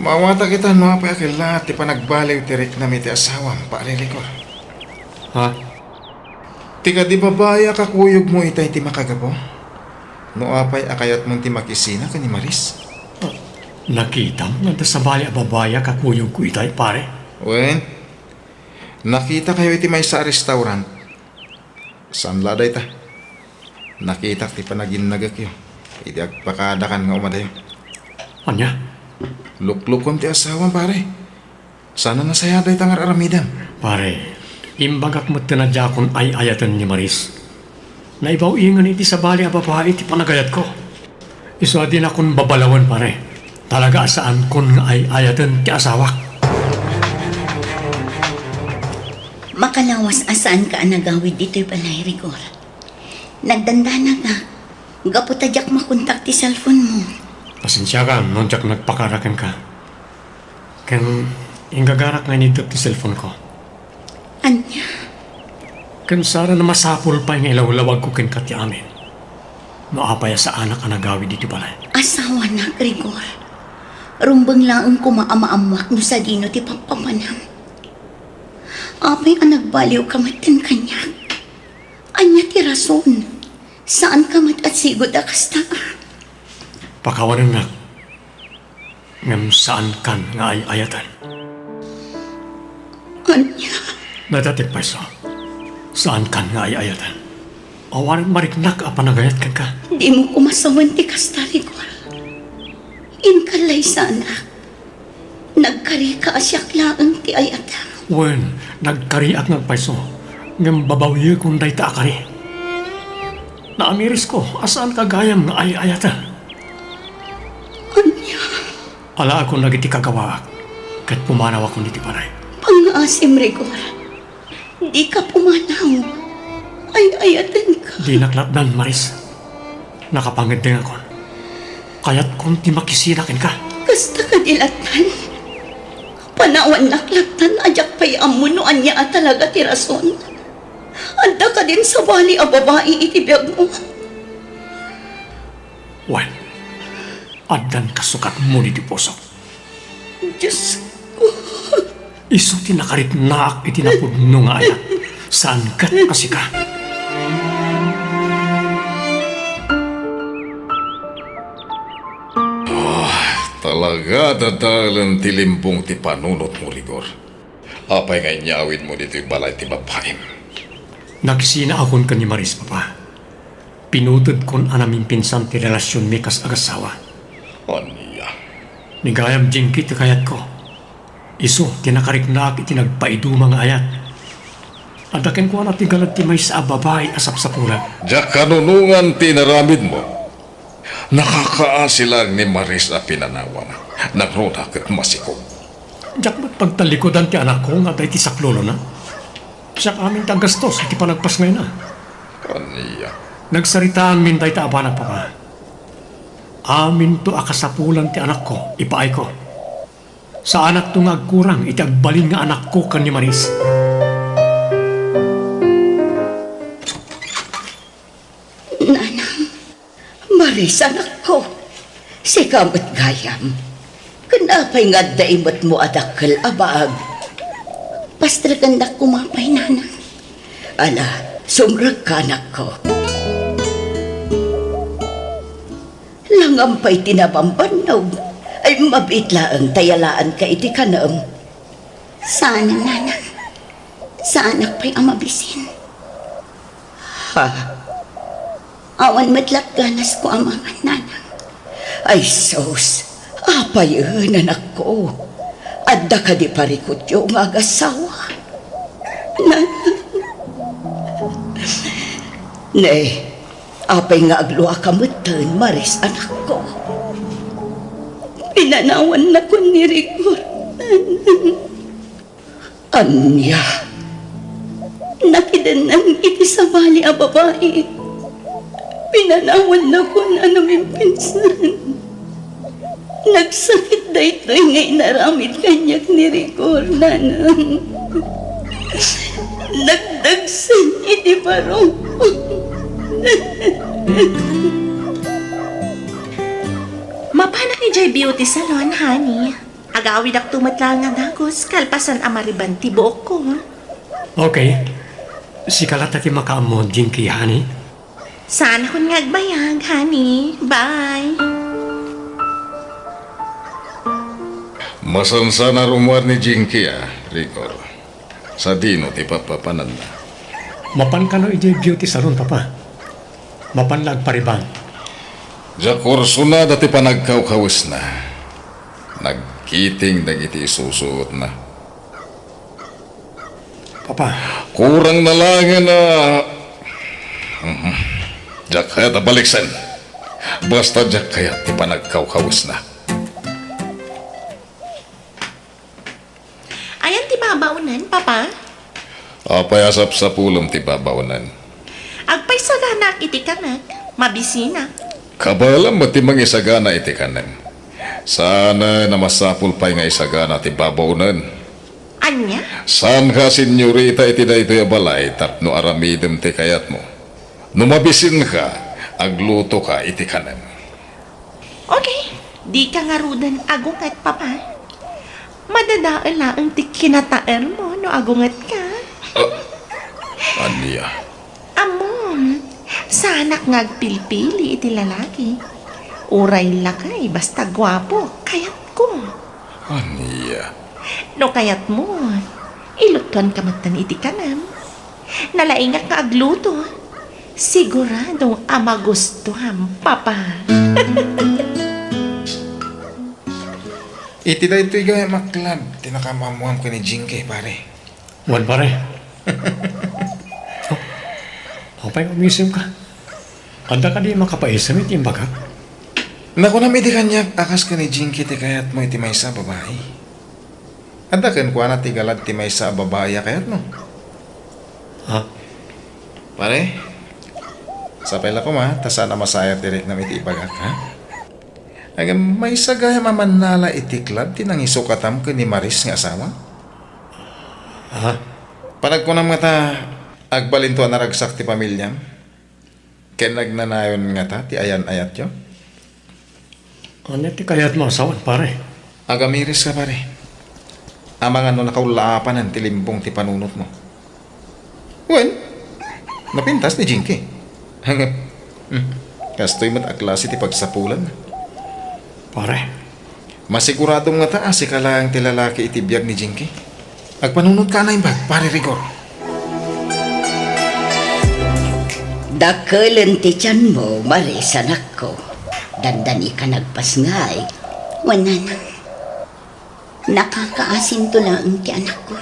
Maawatak ita no apay a kellaat ti panagbaliw ti riknam iti asawam, Pare Rigor. Ha? Ti kadi babai a kakuyogmo itay ti makagapu? No apay a kayatmon ti makisina ken ni Maris? Ah, nakitam nga adda sabali a babai a kakuyogko itay, pare? Wen, nakitakayo iti maysa a restaurant. Saan la dayta? Nakitak ti panaginnagekyo idi agpakadakan nga umadayo. Ania? Luklukon ti asawam, pare. Saan a nasayaat dayta nga ar-aramidem. Pare, imbagak metten a diakon ay-ayaten ni Maris. Naibaw-ingen iti sabali a babai ti panagayatko. Isu a dinakon babalawen, pare. Talaga a saankon nga ay-ayaten ti asawak. Makalawas a saanka a nagawid ditoy balay, Rigor. Nagdandanagak gapu ta diak makontak ti cellphone-mo. Pasensiakan no diak nagpakada kenka. Ken inggagarak nga initdek ti cellphone-ko. Ania? Ken saan a masapul pay nga ilawlawagko kenka ti amin. No apay a saanak a nagawid iti balay. Asawanak, Rigor. Rumbeng laeng koma a maammoak no sadino ti pagpapanam. Apay a nagbaliwka metten kaniak? Ania ti rason? Saanka met a sigud a kasta. Pakawanennak. Ngem saankan nga ay-ayaten. Ania? Nadatek payso. Saankan nga ay-ayaten. Awan mariknak a panagayat kenka. Dimo koma sawen ti kasta, Rigor. Inka laysanak. Nagkarika a siak laeng ti ay-ayatem. Wen, nagkariak nga agpayso. Ngem babawiekon dayta a kari. Naamirisko a saanka gayam nga ay-ayaten. Ania? Alaekon dagiti kagawaak, ket pumanawakon iti balay. Pangngaasim, Rigor. Dika pumanaw. Ay-ayatenka. Dinak latdan, Maris. Nakapangeddengakon. Kayatkon ti makisina kenka. Kasta kadi latdan. Panawannak latdan a diak pay ammo no ania a talaga ti rason. Adda kadin sabali a babai iti biagmo? Wen, addan kasukatmo ditoy pusok. Diosko. Isu ti nakariknaak iti napudno nga ayat. Saan ket a sika. Ah, talaga, dadaelen ti limbong ti panunotmo, Rigor. Apay nga inyawidmo ditoy balay ti babaim? Nakisinaakon ken ni Maris, Papa. Pinutodkon a namimpinsan ti relasionmi kas agassawa. Ania? Ni gayam Jinky ti kayatko. Isu ti nakariknaak iti nagpaiduma nga ayat. Adda kenkuana ti galad ti maysa a babai a sapsapulan. Diak kanunongan ti inaramidmo. Nakakaasi laeng ni Maris a pinanawam. Nangruna ket masikog. Diak met pagtallikudan ti anakko nga adda iti saklulona. Siak amin ti aggastos iti panagpasngayna. Ania? Nagsaritaanmin dayta a banag, Papa. Aminto a kasapulan ti anakko, ipaayko. Saanakto nga agkurang iti agbalin nga anakko ken ni Maris. Nanang, Maris, anakko. Sika met gayam. Ken apay nga adda imetmo a dakkel a baag? Pastrekendak koma pay, Nanang. Ala, sumrekka, anakko. Langam pay ti nabambannog, ay mabiit laeng ta yalaanka iti kanem. Saan, Nanang. Saanak pay a mabisin. Ha? Awan met la't ganasko a mangan, Nanang. Ay sus, apayen, anakko? Adda kadi parikutyo nga agassawa? Nanang. Ne, apay nga agluaka metten, Maris, anakko? Pinanawannakon ni Rigor, Nanang. Ania? Nakidennem iti sabali a babai. Pinanawannakon a numimpinsan. Nagsakit daytoy nga inaramid kaniak ni Rigor, Nanang. Nagdagsen iti barok. Mapanak idiay beauty salon, honey. Agawidakto met laeng a dagus kalpasan a mariban ti buokko. Okay. Sika latta ti makaammo, Jinky, honey. Saanakon nga agbayag, honey. Bye. Masansan a rummuar ni Jinky, a, Rigor. Sadino ti papapananna? Mapan kano idiay beauty salon, Papa. Mapan la agpariban. Diak kursunada ti panagkawkawesna. Nagkiting dagiti isusuotna. Papa. Kurang na laengen a, mhm. Diak kayat a baliksen. Basta diak kayat ti panagkawkawesna. Ayan ti babaonen, Papa? Apay a sapsapulem ti babaonen? Agpaisaganak iti kanek, mabisinak. Kabaelam met ti mangisagana iti kanem. Saan a masapul pay nga isagana ti babaonen. Ania? Saanka a senyorita iti daytoy a balay tapno aramidem ti kayatmo. No mabisinka, aglutoka iti kanem. Okay, dika ngaruden agunget, Papa. Madadael laeng ti kinataermo no agungetka. Ah, ania? Ammom, saanak nga agpilpili iti lalaki. Uray lakay, basta guapo, kayatko. Ania? No kayatmo, ilutuanka metten iti kanem. Nalaingak nga agluto. Sigurado a magustuam, Papa. Iti daytoy gayam a club ti nakaammoam ken ni Jinky, pare. Wen, pare. Oh, apay nga umisimka? Adda kadi makapaisem iti imbagak? Nakunam idi kaniak a kas ken ni Jinky ti kayatmo iti maysa a babai. Adda kenkuana ti galad ti maysa a babai a kayatmo? Ha? Pare, sapay la koma ta saan a masayat ti riknam iti ibagak, ha? Ngem maysa gayam a mannala iti club ti nangisukatam ken ni Maris nga asawa? Ha? Panagkunam ngata, agbalinto a naragsak ti pamiliam? Ken nagnanayon ngata ti ayan-ayatyo? Ania ti kayatmo a sawen, pare? Agamiris ka, pare. Amangan no nakaullaapanen ti limbong ti panunotmo. Wen, napintas ni Jinky. Ngem, hmm, kastoy met a klase ti pagsapulan. Pare. Masiguradom ngata a sika laeng ti lalaki iti biag ni Jinky. Agpanunotka a naimbag, Pare Rigor. Dakelen ti tianmo, Maris, anakko. Dandani ka nagpasngay. Wen, nanang. Nakakaasinto laeng ti anakko.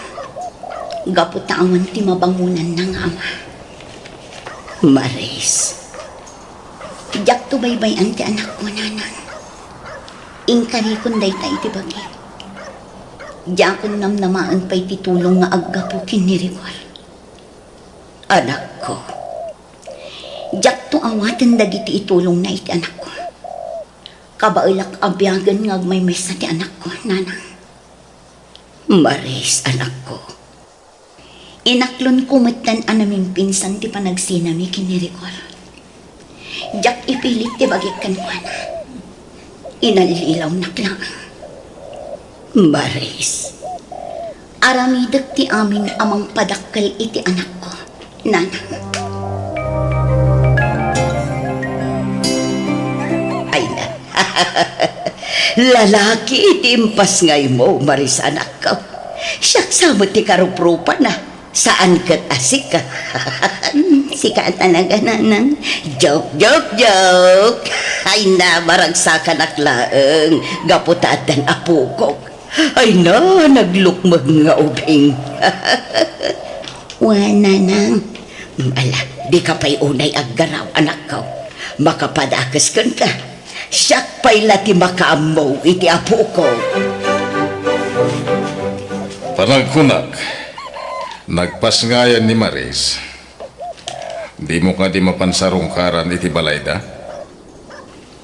Gapu ta awan ti mabangonanna nga ama. Maris. Diakto baybay-an ti anakko, nanang. Inkarikon dayta iti bagim. Diakon namnamaen pay ti tulong nga aggapu ken ni Rigor. Anakko, diakto awaten dagiti itulongna iti anakko. Kabaelak a biagen nga agmaymaysa ti anakko, nanang. Maris, anakko. Inaklonko metten a namimpinsan ti panagsinami ken ni Rigor. Diak ipilit ti bagik kenkuana. Inallilawnak laeng. Maris, aramidek ti amin a mangpadakkel iti anakko, nanang. Ay na. Lalaki ti impasngaymo, Maris, anakko. Siak sa met ti karuprupana. Saan ket a sika. Sika talaga, nanang. Joke, joke, joke. Ay na, maragsakanak laeng. Gapu ta addan apokok. Ay na, naglukmeg nga ubing. Wen, nanang. Ala, dika pay unay aggaraw, anakko. Makapadakes kenka. Siak pay la ti makaammo iti apokok. Panagkunak, nagpasngayan ni Maris. Dimo kadi mapan sarungkaran iti balayda?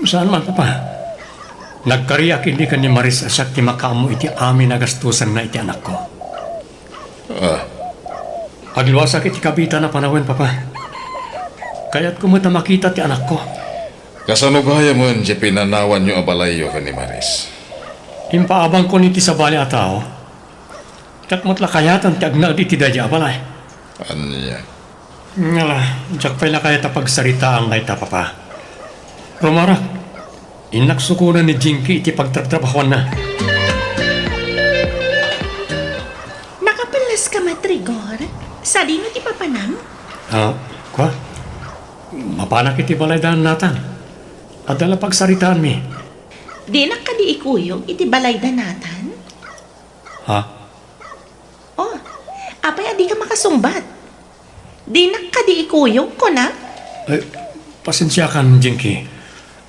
Saan man, Papa. Nagkariak idi ken ni Maris a siak ti makaammo iti amin a gastusanna iti anakko. Ah. Agluasak iti kabitan a panawen, Papa. Kayatko met a makita ti anakko. Kasano gayamen ti pinanawanyo a balayyo ken ni Maris? Impaabangkon iti sabali a tao. Diak met la kayaten ti agnaed iti daydiay a balay. Ania? Ngala, diak pay la kayat a pagsaritaan dayta, Papa. Rumarak, innak sukonen ni Jinky iti pagtrabtrabahuanna. Nakapelleska met, Rigor? Sadino ti papanam? Ah, kua? Mapanak iti balay da Nathan. Adda la pagsaritaanmi. Dinak kadi ikuyog iti balay da Nathan? Ha? Oh, apay a dika makasungbat? Dinak kadi ikuyog, kunak? Eh, pasensiakan, Jinky.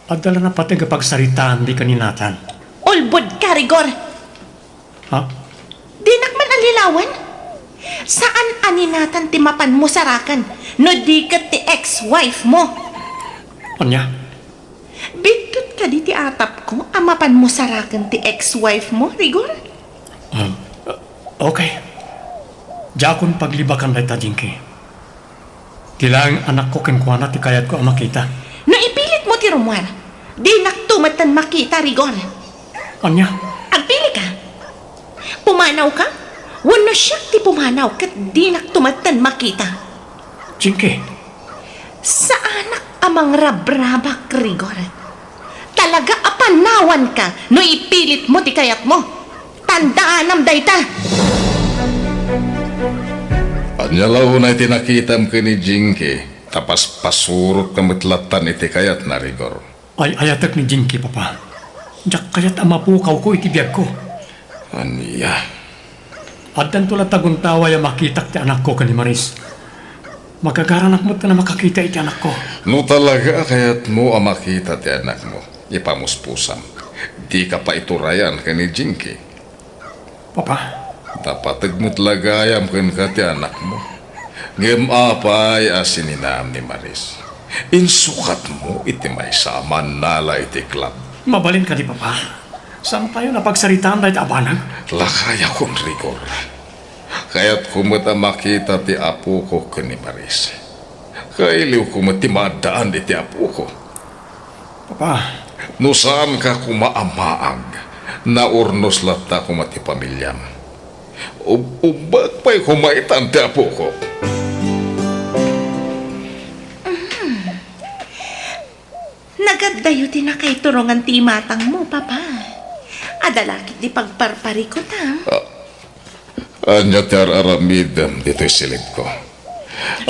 Adda la napateg a pagsaritaanmi ken ni Nathan. Ulbodka, Rigor! Ha? Dinak man allilawen? Saan a ni Nathan ti mapanmo saraken no di ket ti ex-wife mo? Ania? Biddut kadi ti atapko a mapanmo saraken ti ex-wife mo, Rigor? Um, okay. Diakon paglibakan dayta, Jinky. Ti laeng anakko kenkuana ti kayatko a makita. No ipilit mo ti rumuar, dinakto metten makita, Rigor. Ania? Agpili ka. Pumanaw ka? Wenno siak ti pumanaw ket dinakto metten makita? Jinky. Saanak a mangrabrabak, Rigor. Talaga a panawanka no ipilit mo ti kayatmo. Tandaanam dayta. Ania la unay ti nakitam ken ni Jinky, ta paspasurotka met lattan iti kayatna, Rigor. Ay-ayatek ni Jinky, Papa. Diak kayat a mapukawko iti biagko. Ania? Addanto la taguntaway a makitak ti anakko ken ni Maris. Magagaranak met a makakita iti anakko. No talaga a kayatmo a makita ti anakmo, ipamuspusam. Dika pay iturayan ken ni Jinky. Papa. Napateg met la gayam kenka ti anakmo. Ngem apay a sininam ni Maris? Insukatmo iti maysa a mannala iti club. Mabalin kadi, Papa? Saantayo a pagsaritaan dayta a banag? Lakayakon, Rigor. Kayatko met a makita ti apoko ken ni Maris. Kailiwko met ti maaddaan iti apoko. Papa. No saanka koma a maag, naurnos latta koma ti pamiliam. Ub-, ubbak pay koma itan ti apoko. Nagaddayo ti nakaiturongan ti imatangmo, Papa. Adda la ket ti pagparparikutam. Ah, Ania ti ar-aramidem ditoy silidko?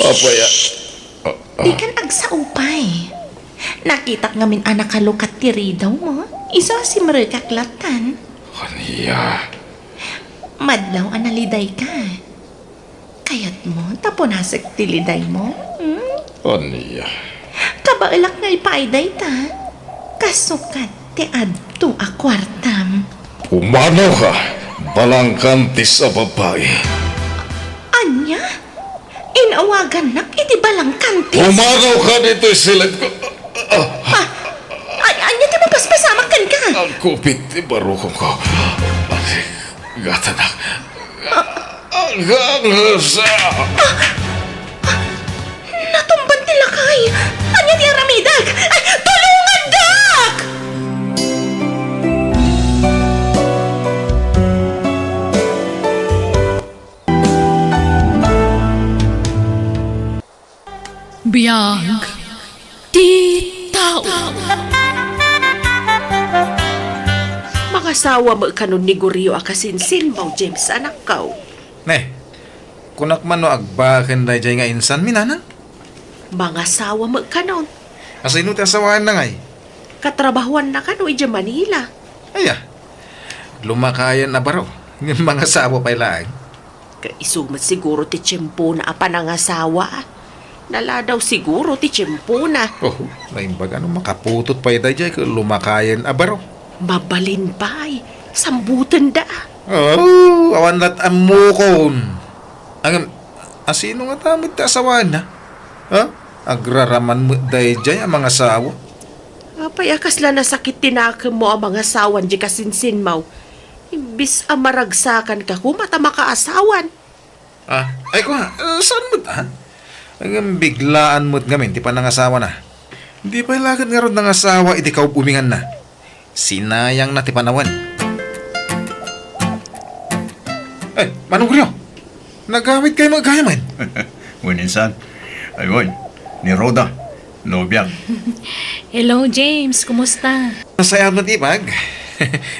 Apay a, Shh! Ah, ah. Dikan agsao pay. Nakitak ngamin a nakalukat ti ridawmo. Isu a simrekak lattan. Ania? Madlaw a nalidayka. Kayatmo ta punasek ti lidaymo? Hmm? Ania? Kabaelak ngay pay dayta. Kasukat ti adto a kuartam. Pumanawka, balangkantis a babai. Ania? Inawagannak iti balangkantis? Pumanawka ditoy silidko. Ah, ay, ania ti mapaspasamak kenka? Agkupit ti barukongko. Gatanak. Agangesa. Natumban ti lakay! Ania ti aramidek? Ay, tulongandak! Biag ti tao. Mangasawa met kanon ni Gorio a kasinsinmaw, James, anakko. Ne, kunak man no agbaken daydiay nga insanmi, nanang? Mangasawa met kanon. Asino ti asawaenna ngay? Katrabahoanna kano idiay Manila. Aya, lumakayen a baro, ngem mangasawa pay laeng. Ket isu met siguro ti tiempona a panangasawa. Naladaw siguro ti tiempona. Oh, naimbag a no makaputot pay daydiay ket lumakayen a baro. Mabalin pay, sambutenda. Oh, awan lat ammokon. Ngem, asino ngata met ti asawaenna? Ha? Agraraman met daydiay a mangasawa. Apay a kasla nasakit ti nakemmo a mangasawan diay kasinsinmaw? Imbes a maragsakanka koma ta makaasawan. Ah, ay, kua, eh, saan met, ha? Ngem biglaan met ngamin ti panangasawana. Di pay la ket ngarud nangasawa iti kaub-ubinganna. Sinayangna ti panawen. Ay, Manong Rio! Nagawid kayo gayam? Wen, insan. Ay, wen. Ni Rhoda. Nobiak. Hello, James. Kumusta? Nasayaat met, Ipag.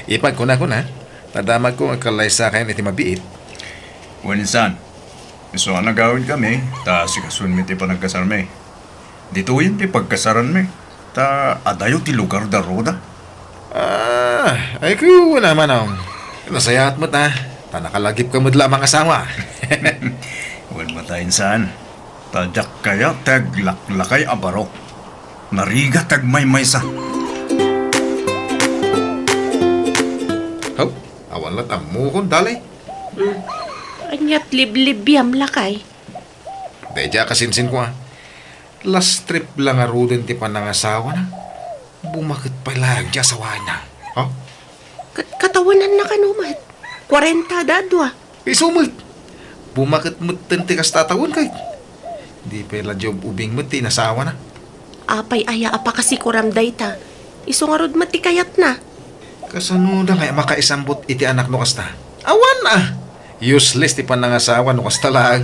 Ipag, kuna, kuna. Ta damagko nga agkallaysa kayon iti mabiit. Wen, insan. Isu a nagawid kami, ta asikason mi ti panagkasarmi. Ditoyen ti pagkasaranmi, ta adayo ti lugar da Rhoda. Ah, ay, kuna, Manong. Nasayaat met, a, ta nakalagipka met la a mangasawa. Wen met, insan. Ta diak kayat ti aglaklakay a barok. Narigat ti agmaymaysa. Haw, awan la't ammokon, Dali. Hmm. Ania't liblibiam, lakay? Daydiay a kasinsinko, a. Last trip la ngaruden ti panangasawana. Bumaket pay laeng ti asawana. Ha? Kat-, katawenanna kano met? Kuarenta da a dua. Isu met. Bumaket metten ti kasta a tawen, ket di pay la diay ub-ubing met ti inasawana. Apay aya a pakasikoram dayta? Isu ngarud met ti kayatna. Kasano da nga makaisambut iti anak no kasta? Awan a! Useless ti panangasawa no kasta laeng.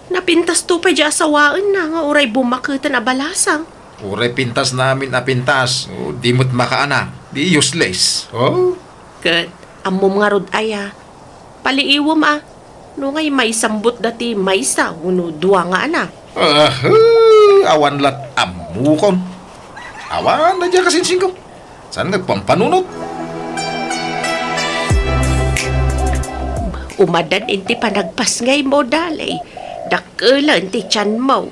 Napintasto pay diay asawaenna nga uray bumaketen a balasang. Uray pintasna amin a pintas, o di met makaanak, di useless. Oh? Ket ammom ngarud aya, paliiwem a, no ngay maisambutda ti maysa wenno dua nga anak. Ah, awan la't ammokon. Awan daydiay a kasinsinko. Saan nga agpampanunot? Umadan iti panagpasngaymo, Dali. Dakkelen ti tianmo.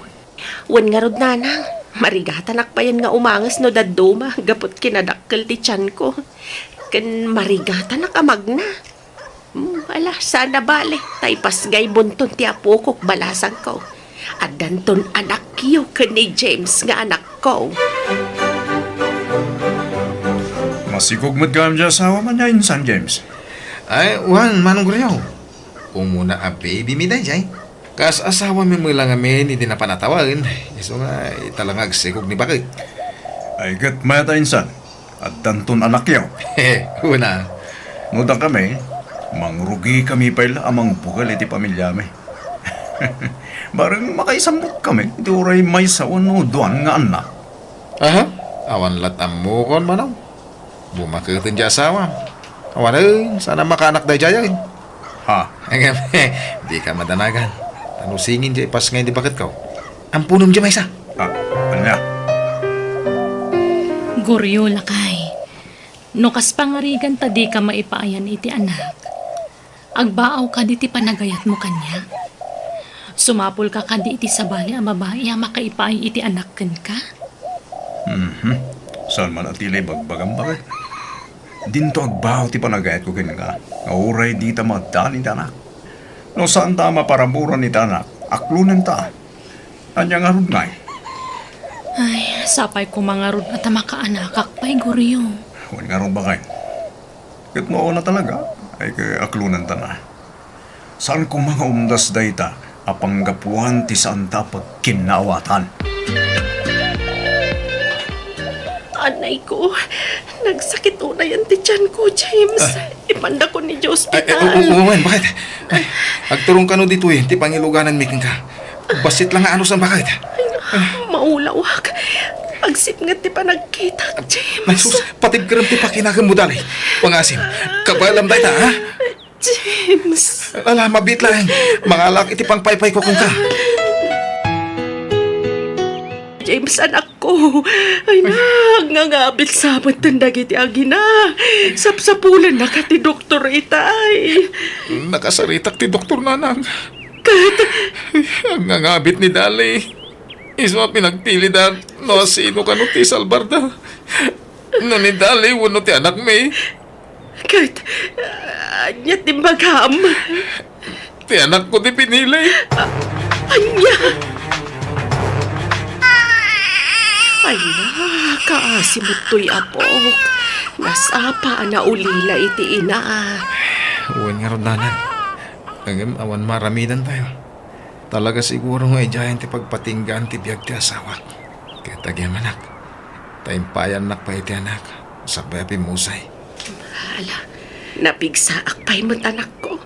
Wen ngarud, nanang, marigatanak payen nga umanges no dadduma gapu ti kinadakkel ti tianko. Ken marigatanak a magna. Hmm, ala, saan a bale, ta ipasngaybonton ti apokok balasangko. Addanton anakyo ken ni James nga anakko. Masikog met gayam diay asawam ania, insan James? Ay, wen, Manong Goryo. Umuna a baby mi daydiay. Kas asawami met la ngamin iti napan a tawen, isu nga ita la nga agsikog ni baket. Ay, ket mayat a, insan, addanton anakyo. Kuna. No dakami, mangrugikami pay la a mangbukel iti pamiliami. Bareng makaisambut kami iti uray maysa wenno duan nga annak. Aha? Awan la't ammokon, Manong. Bumaketen diay asawam. Awanen, saan a makaanak daydiay. Ha? Ngem, dika madanagan. Ta no singin diay ipasngay ni baketko, amponem diay maysa. Ah, ania? Goryo, lakay. No kas pangarigan ta dika maipaayan iti anak, agbaaw kadi ti panagayatmo kaniak? Sumapulka kadi iti sabali a babai a makaipaay iti anak kenka? Mhm. Saan man a ti la ibagbagam, baket. Dinto agbaaw ti panagayatko kenka, nga uray dita maaddaan iti anak. No saanta a maparaburan iti anak, aklonenta. Ania ngarud ngay? Ay, sapay koma ngarud a ta makaanakak pay, Goryo. Wen ngarud, baket. Ket no awan a talaga, ay, ket aklonentana. Saan koma nga umdas dayta a panggapuan ti saanta a pagkinnaawatan. Anay ko, nagsakit unayen ti tianko, James. Ah. Ipandakon idiay ospital. Ay, ay, oo, oo, wen, baket? Ay, agturong kano ditoy ti pangilugananmi kenka. Bassit la nga anusan, baket? Ay, maulawak. Agsipnget ti panagkitak, James. Ay, sus, patibkerem ti pakinaganmo, Dali. Pangasim, kabaelam dayta, ha? James. Ala, mabiit laeng. Mangalak iti pangpaypayko kenka. James, anakko. Ay, nangangabit sa met dagiti agina. Sapsapulennaka ti doktor itay. Nakasaritak ti doktor, nanang. Ket? Nangangabit ni Dali. Isu a pinagpilidak no sino kano ti salbarda. No ni Dali wenno ti anakmi. Ket, ah, ania ti imbagam? Ti anakko ti pinili. Ah, ania? Ay, nakaasim toy apok. Nasapa a naulila iti ina. Wen ngarud, nanang. Ngem awan maaramidantayo. Talaga siguro nga idiayen ti pagpatinggaan ti biag ti asawak. Ket agyamanak, ta impayannak pay iti anak, sakbay a pimmusay. Ala, napigsaak pay met, anakko.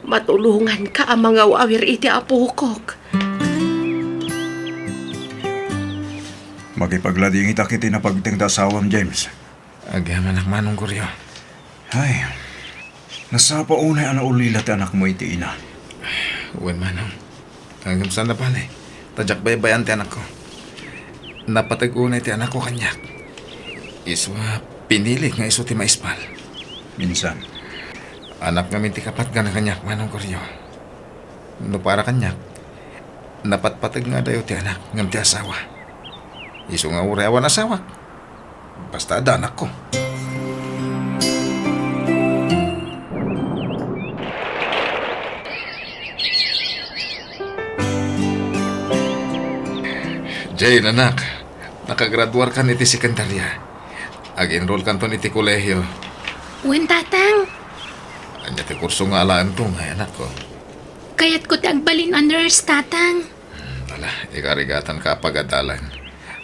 Matulonganka a mangaw-awir iti apokok. Makipagladingitak iti napagteng ti asawam, James. Agyamanak, Manong Goryo. Ay, nasapa unay a naulila ti anakmo iti ina. Wen, Manong. Ngem saan a bale, ta diak baybay-an ti anakko. Napateg unay ti anakko kaniak. Isu a pinilik nga isu ti maispal. Insan? Anak ngamin ti kapatgan kaniak, Manong Goryo. No para kaniak, napatpateg nga adayo ti anak ngem ti asawa. Isu nga uray awan asawak. Basta adda anakko. Jane, anak, nakagraduarkan iti sekundarya. Ag-enrollkanton iti kolehio. Wen, Tatang. Ania ti kurso nga alaento ngay, anakko? Kayatko ti agbalin a nurse, Tatang. Hmm, ala, ikarigatanka a pagadalan.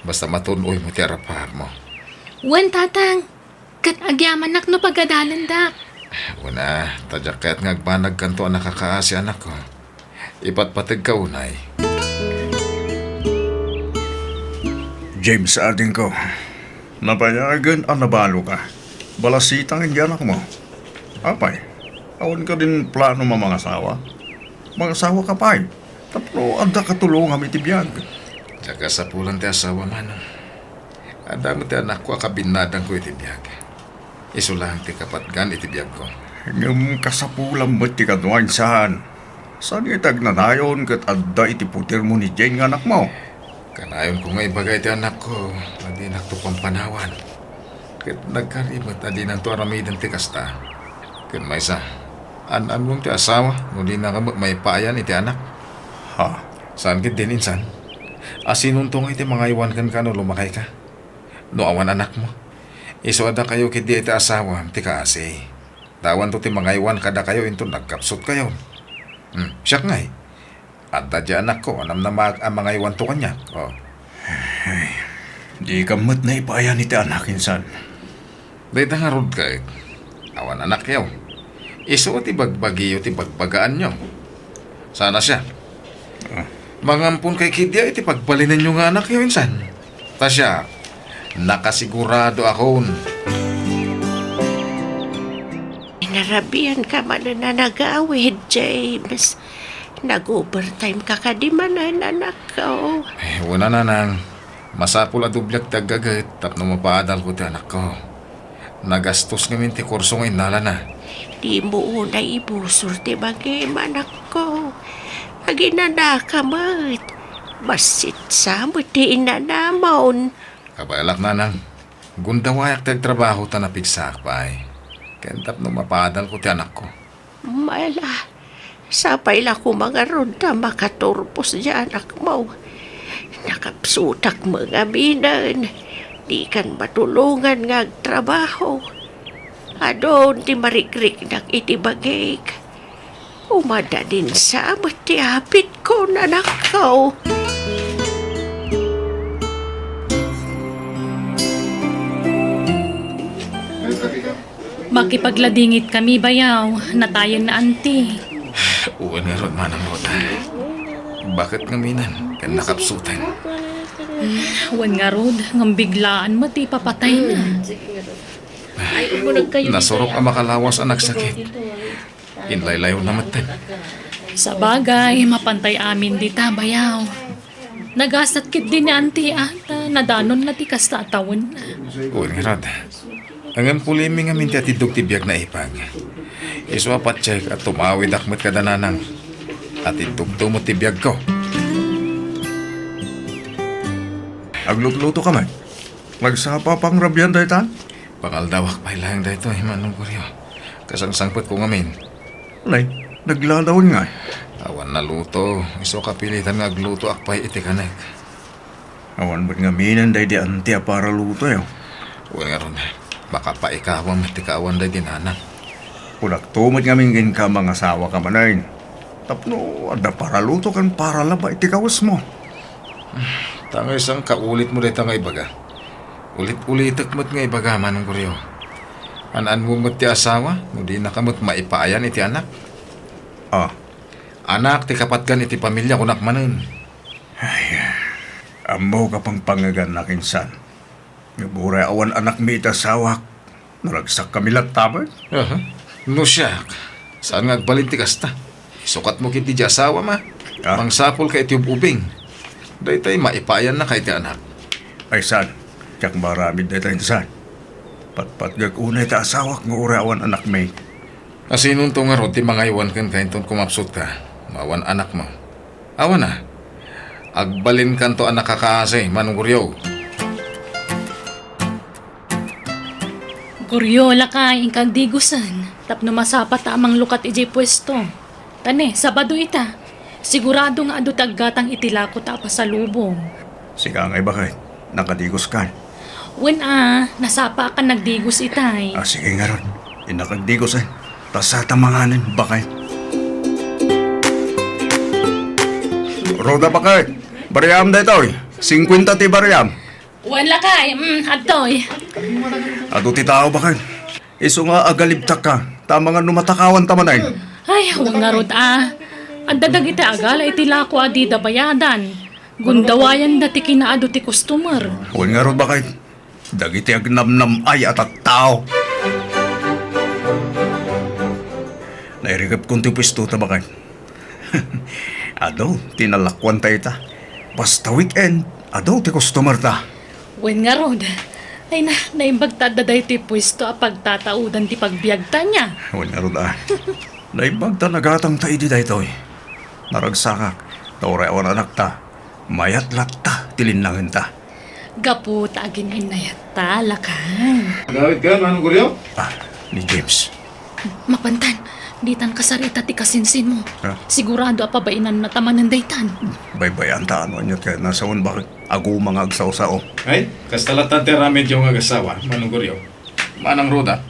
Basta matun-oymo ti arap-arapmo. Wen, Tatang. Ket agyamanak no pagadalandak. Wen a, ta diak kayat nga agbanagkanto a nakakaasi, anakko. Ipatpategka unay. James, adingko, nabayagen a nabaloka. Balasitang iti anakmo. Apay, awan kadin plano a mangasawa? Mangasawaka pay, tapno adda katulongam iti biag. Diak kasapulan ti asawa, Manong. Adda met ti anakko a kabinnadangko iti biag. Isu laeng ti kapatgan iti biagko. Ngem kasapulam met ti kano, insan. Saan nga iti agnanayon ket adda iti putermo ni Jane nga anakmo? Kanayonko nga ibaga iti anakko a dinakto pampanawan. Ket nagkari met a dinanto aramiden ti kasta. Ket maysa, an-annuem ti asawa no dinaka met maipaayan iti anak. Ha? Saan ketdin, insan? Asinonto ngay ti mangaywan kenka no lumakayka? No awan anakmo, isu a dakayo ketdi iti asawam ti kaasi. Ta awanto ti mangaywan kadakayo inton nagkapsutkayo. Hmm, siak ngay, adda diay anakko a namnamaak a mangaywanto kaniak. Oh. Ay, dika met naipaayan iti anak, insan. Dayta ngarud ket, awan anakyo. Isu ti bagbagiyo ti bagbagaanyo. Sana siak. Ah. Mangampon kay ketdi iti pagbalinenyo nga anakyo, insan. Ta siak, nakasigurado akon. Narabian ka manen a nagawid, James. Nag-overtime ka kadi manen, anakko. Eh, wen a, nanang. Masapul a dobliak ti aggaget tapno mapaadalko ti anakko. Nagastos ngamin ti kurso nga innalana. Dimo unay ibusor ti bagim, anakko. Aginanaka met. Bassit sa met ti inanamon. Kabaelak, nanang. Gundawayak ti agtrabaho ta napigsaak pay. Ken tapno mapaadalko ti anakko. Ala, sapay la koma ngarud ta makaturpos diay anakmo. Nakapsutak met ngaminen. Dikan matulongan nga agtrabaho. Adun ti marigriknak iti bagik. Umadadin sa met ti apitko, anakko. Makipagladingitkami, bayaw. Natayen na, anti. Wen ngarud, Manang Rhoda. Baket ngaminen ken nakapsutan. Wen ngarud, ngem biglaan met ti ipapatayna. Nasurok a makalawas a nagsakit. Inlaylawna metten. Sabagay, mapantay amin dita, bayaw. Nagasat ketdi ni anti, a, ta nadanonna ti kasta a tawen. Wen ngarud. Ngem pulimi ngamin ti atiddog ti biag na ipag. Isu a patiek a tumawidak met kada nanang. Atiddogto met ti biagko. Aglutluto ka met? Nagsapa pangrabian dayta? Pangaldawak pay laeng daytoy, Manong Goryo. Kasangsangpetko ngamin. Nay, nagladawan ngay. Awan naluto. Isu a kapilitan nga aglutoak pay iti kanek. Awan met ngaminen daydi anti a paralutoyo. Wen ngarud, makapaikawam met ti kaawan daydi nanang. Kunakto met ngamin kenka, mangasawaka manen. Tapno adda paraluto ken paralaba iti kawesmo. Ta maysa nga kaulitmo dayta nga ibaga. Ulit-ulitek met nga ibaga, Manong Goryo. An-anmo met ti asawa, no dinaka met maipaayan iti anak. Ah. Anak ti kapatgan iti pamilia, kunak manen. Ay, ammok a pangpangegannak insan. Ngem uray awan anakmi iti asawak, naragsakkami latta met. Aha. No siak, saan nga agbalin ti kasta? Isukatmo ketdi diay asawam a. Ah. Mangsapulka iti ub-ubing. Daytay maipaayannaka iti anak. Ay, saan? Diak maaramid dayta insan. Patpatgek unay ti asawak nga uray awan anakmi. Asinonto ngarud ti mangaywan kenka inton kumapsutka? Maawan anakmo. Awan a. Agbalinkanto a nakakaasi, Manong Goryo. Goryo, lakay, inka agdigusen tapno masapata a manglukat idiay puesto. Ta ne, Sabado ita. Sigurado nga adu ti aggatang iti lako ta a pasalubong. Sika ngay, baket, nakadiguskan? Wen a, nasapaakan nagdigus itay. Ah, sige ngarud. Innak agdigus, eh. Ta saan ta manganen, baket. Roda, baket. Bariam daytoy. Singkwenta ti bariam. Wen, lakay, mm, adtoy. Adu ti tao, baket. Isu nga agalibtakka, ta amangan no matakawan ta manen. Ay, wen ngarud a. Adda dagiti agala iti lako a dida bayadan. Gundawayanda ti kinaadu ti customer. Wen ngarud, baket. Dagiti agnamnam-ay a tattao. Nairikepkon ti puesto ta, baket. Adu ti nalakuanta ita. Basta weekend, adu ti customer ta. Wen ngarud. Ay na, naimbag ta adda daytoy puesto a pagtataudan ti pagbiagta nia. Wen ngarud a. Naimbag ta nagatangta idi daytoy. Naragsakak, ta uray awan anakta, mayat latta ti linnangenta. Gapu ta agin-innayatta, lakay. Agawidka, Manong Goryo? Ah, ni James. Mapantan, ditan kasarita ti kasinsinmo. Ha? Sigurado a pabainanna ta manen daytan. Baybay-anta no aniat kayatna, saan, baket? Aguma nga agsao-sao. Ay, kasta lattan ti aramidyo nga agasawa, Manong Goryo. Manang Roda,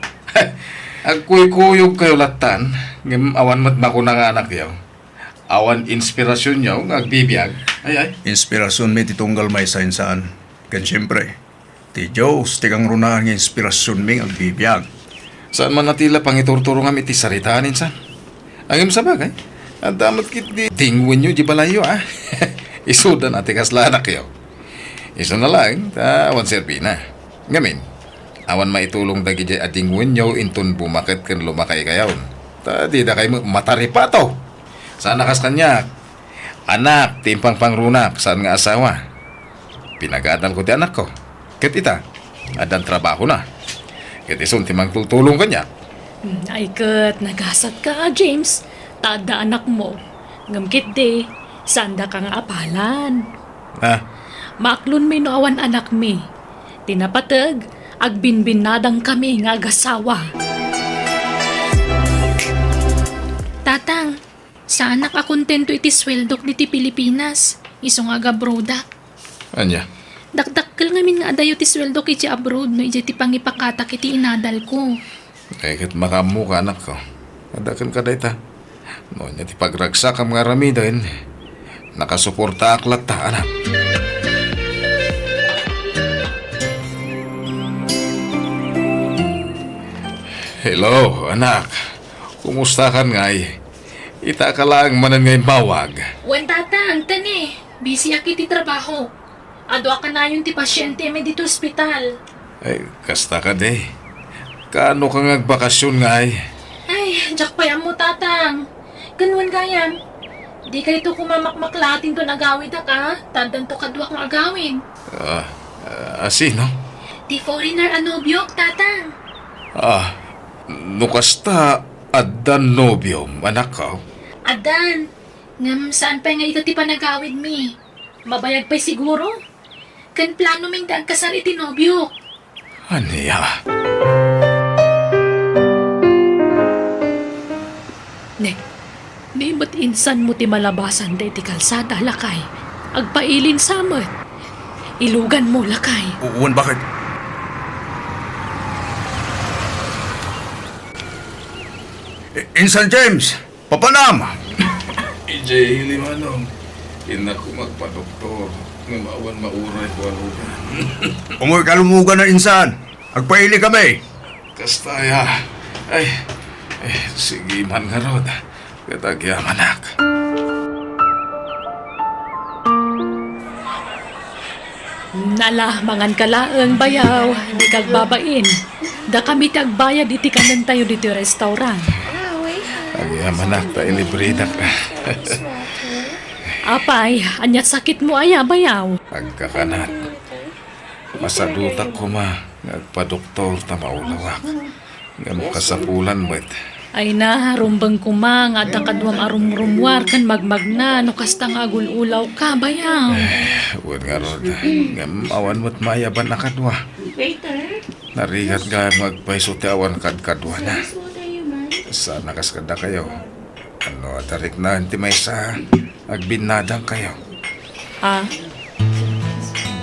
agkuykuyogkayo lattan, ngem awan met makuna nga anakyo. Awan inspirasionyo nga agbibiag. Ay, ay. Inspirasionmi ti tunggal maysa insan. Ken siempre, ti Dios ti kangrunaan nga inspirasionmi nga agbibiag. Saan man a ti la pangiturturongam iti saritaan insan. Ngem sabagay, adda met ketdi dingwenyo di balayyo, a. Isuda na ti kasla anakyo. Isuna laeng, ta awan serbina. Ngamin, awan maitulong dagidiay a dingwenyo inton bumaket ken lumakaykayon. Ta didakay met mataripato. Saan a kas kaniak. Anak ti impangpangrunak, saan nga asawa. Pinagadalko ti anakko. Ket ita, addan trabahona. Ket isun ti mangtultulong kaniak. Hmm, ay ket, nagasatka a, James, ta adda anakmo. Ngem ketdi, saandaka nga apalan. Ah. Maaklonmi no awan anakmi. Ti napateg, agbinbinnadangkami nga agasawa. Tatang, saanak a kontento iti sueldok diti Pilipinas, isu nga agabrodak. Ania? Dakdakkel ngamin nga adayo ti sueldok iti abroad no idiay ti pangipakatak iti inadalko. Ay, ket makaammoka, anakko. Adda kenka dayta. No ania ti pagragsakam nga aramiden, nakasuportaak latta, anak. Hello, anak. Kumustakan ngay? Ita ka laeng manen nga immawag. Wen, Tatang, tani, busyak iti trabaho. Adu a kanayon ti pasientemi ditoy ospital. Ay, kasta kadi. Kaano ka nga agbakasyon ngay? Ay, diak pay ammo, Tatang. Ken wen gayam, dikayto koma makmaklaat inton agawidak, a? Ta addanto kaduak nga agawid. Ah, ah, sino? Ti foreigner a nobiok, Tatang. Ah, no kasta, addan nobiom, anakko? Addan. Ngem saan pay nga ita ti panagawidmi? Mabayag pay siguro? Ken planomi nga agkasar iti nobiok. Ania? Ne, ni met insanmo ti malabasan daydi kalsada, lakay. Agpailin sa met. Iluganmo, lakay. Wen, baket? I-, insan James! Papanam! Idiay ili, Manong. Innak koma agpadoktor, ngem awan mauray ko a lugan. Umoy ka lumugan a insan. Agpaili kami. Kasta aya. Ay, ay, sige man ngarud. Ket agyamanak. Nala, manganka laeng, bayaw, dika agbabain. Dakami ti agbayad iti kanentayo ditoy restaurant. Agyamanak ta ilibredak. Apay, ania't sakitmo aya, bayaw? Agkakanat. Masadutak koma nga agpadoktor ta maulawak. Ngem kasapulan met. Ay na, rumbeng koma nga adda kaduam a rumrummuar ken magmagna no kasta nga agul-ulawka, bayaw. Eh, wen ngarud. Ngem awan met maayaban a kadua. Narigat gayam nga agpayso ti awan kadkaduana. Saan a kas kadakayo? Ano, adda riknaen ti maysa? Agbinnadangkayo. Ah?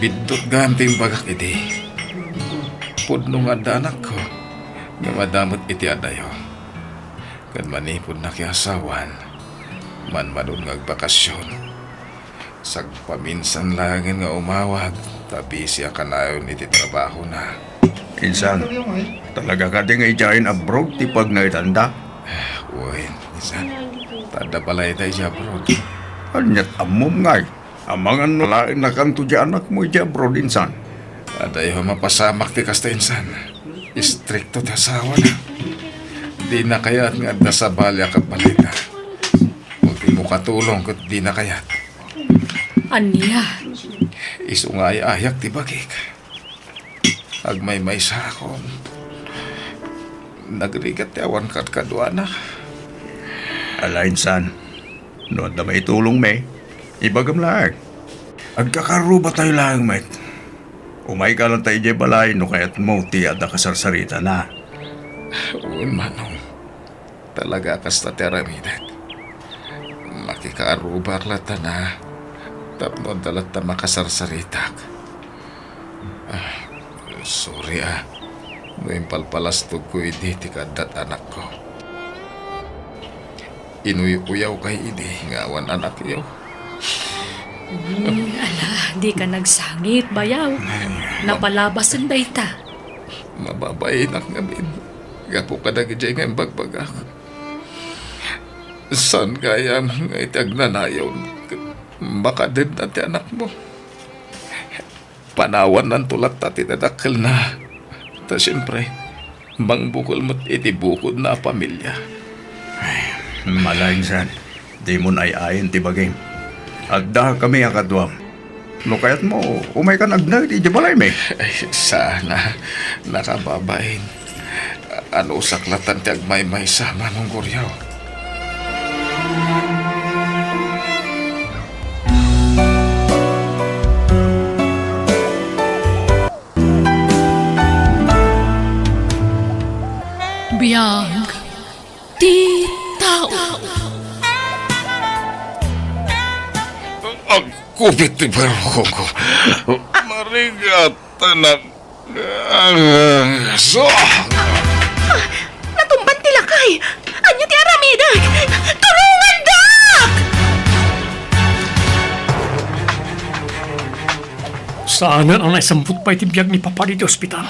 Biddut gayam ti imbagak idi. Pudno nga adda anakko, ngem adda met iti adayo. Ken manipud nakiasawan, manmanon nga agbakasyon. Sagpaminsan laengen nga umawag, ta busy a kanayon iti trabahona. Insan, talaga kadi nga idiayen abroad ti pagnaedanda? Wen, insan. Ta adda balayda idiay abroad. Ania't ammom ngay? Amangan no laennakanto diay anakmo idiay abroad, insan? Adayo a mapasamak ti kasta, insan. Istrikto ti asawana. Dina kayat nga adda sabali a kabalayda. Ket ti makatulong ket dina kayat. Ania? Isu nga ay-ayak ti bagik. Agmaymaysakon. Nagrigat ti awan kadkaduana. Ala, insan, no adda maitulongmi, ibagam laeng. Agkakarrubatayo laeng met. Umayka latta idiay balay no kayatmo ti adda kasarsaritana. Wen, manong. Talaga a kasta ti aramidek. Makikaarrubak latta na tapno adda latta makasarsaritak. Ah, sorry, ah, no impalpalastogko idi ti kaaddat anakko. Inuy-uyawkay idi nga awan anakyo. Hmm, ala, dika nagsangit, bayaw. Ay, ma- Napalabasen dayta. Mababainak ngamin gapu kadagiti nga imbagbagak. Saan gayam nga iti agnanayon ket makadedna ti anakmo? Panawannanto latta ti dadakkelna. Ta siempre, mangbukel met iti bukodna a pamilia. Ay, mala, insan. Dimon ay-ayen ti bagim. Addakami a kaduam. No kayatmo, umaykan agnaed idiay balaymi. Ay, saan a. Nakababain. Anusak latta ti agmaymaysa, Manong Goryo. Biag ti tao. Agkubit ti barukongko. Marigat, anak. Ah, so. Ah, natumban ti lakay. Ania ti aramidek? Tulongandak! Saanen a naisambut pay ti biag ni Papa ditoy ospital.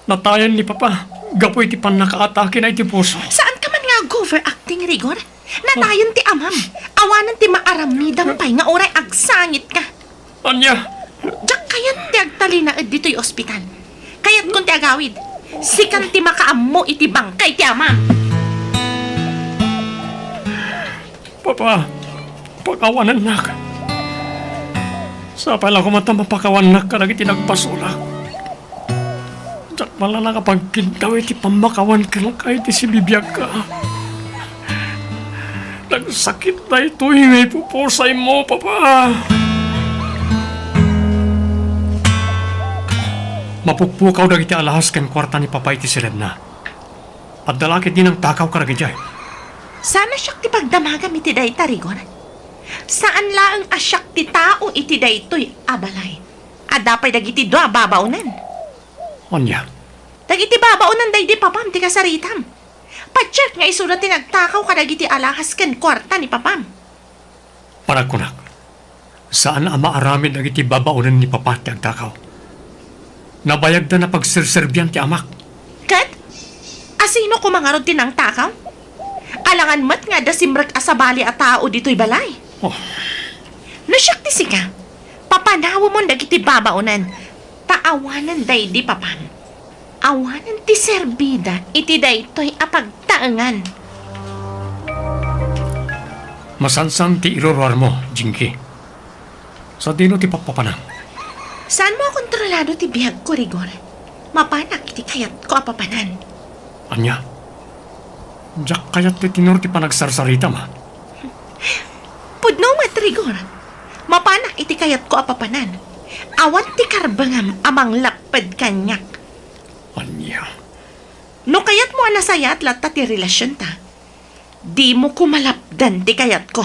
Natayen ni Papa gapu iti pannakaatakena iti puso. Saanka man nga ag-overacting, Rigor. Natayen ti amam. Awanen ti maaramidam pay nga uray agsangitka. Ania? Diak kayat ti agtalinaed ditoy ospital. Kayatkon ti agawid. Sikan ti makaammo iti bangkay ti amam. Papa, pakawanennak. Sapay la koma ta mapakawannak kadagiti nagbasolak. Diak man la nakapagkintaw iti pammakawan kenka iti sibibiagka. Nagsakit daytoy nga ipupusaymo, Papa. Mapukpukaw dagiti alahas ken kuarta ni Papa iti sirebna. Adda la ketdi nangtakaw kadagiti. Saan a siak ti pagdamagam iti dayta, Rigor. Saan laeng a siak ti tao iti daytoy a balay. Adda pay dagiti dua a babaonen. Ania? Dagiti babaonen daydi papam ti kasaritam. Patiek nga isuda ti nagtakaw kadagiti alahas ken kuarta ni papam. Panagkunak, saan a maaramid dagiti babaonen ni Papa ti agtakaw. Nabayagda a pagserserbian ti amak. Ket? Asino koma ngarud ti nangtakaw? Alangan met nga adda simrek a sabali a tao ditoy balay. Oh. No siak ti sika, papanawemon dagiti babaonen, ta awanen daydi papam. Awanen ti serbida iti daytoy a pagtaengan. Masansan ti iruruarmo, Jinky. Sadino ti pappapanam? Saanmo a kontrolado ti biagko, Rigor. Mapanak iti kayatko a papanan. Ania? Diak kayat ti tenor ti panagsarsaritam, a? Pudno met, Rigor. Mapanak iti kayatko a papanan. Awan ti karbengam a manglapped kaniak. Ania? No kayatmo a nasayaat latta ti relasionta, dimo koma lapdan ti kayatko.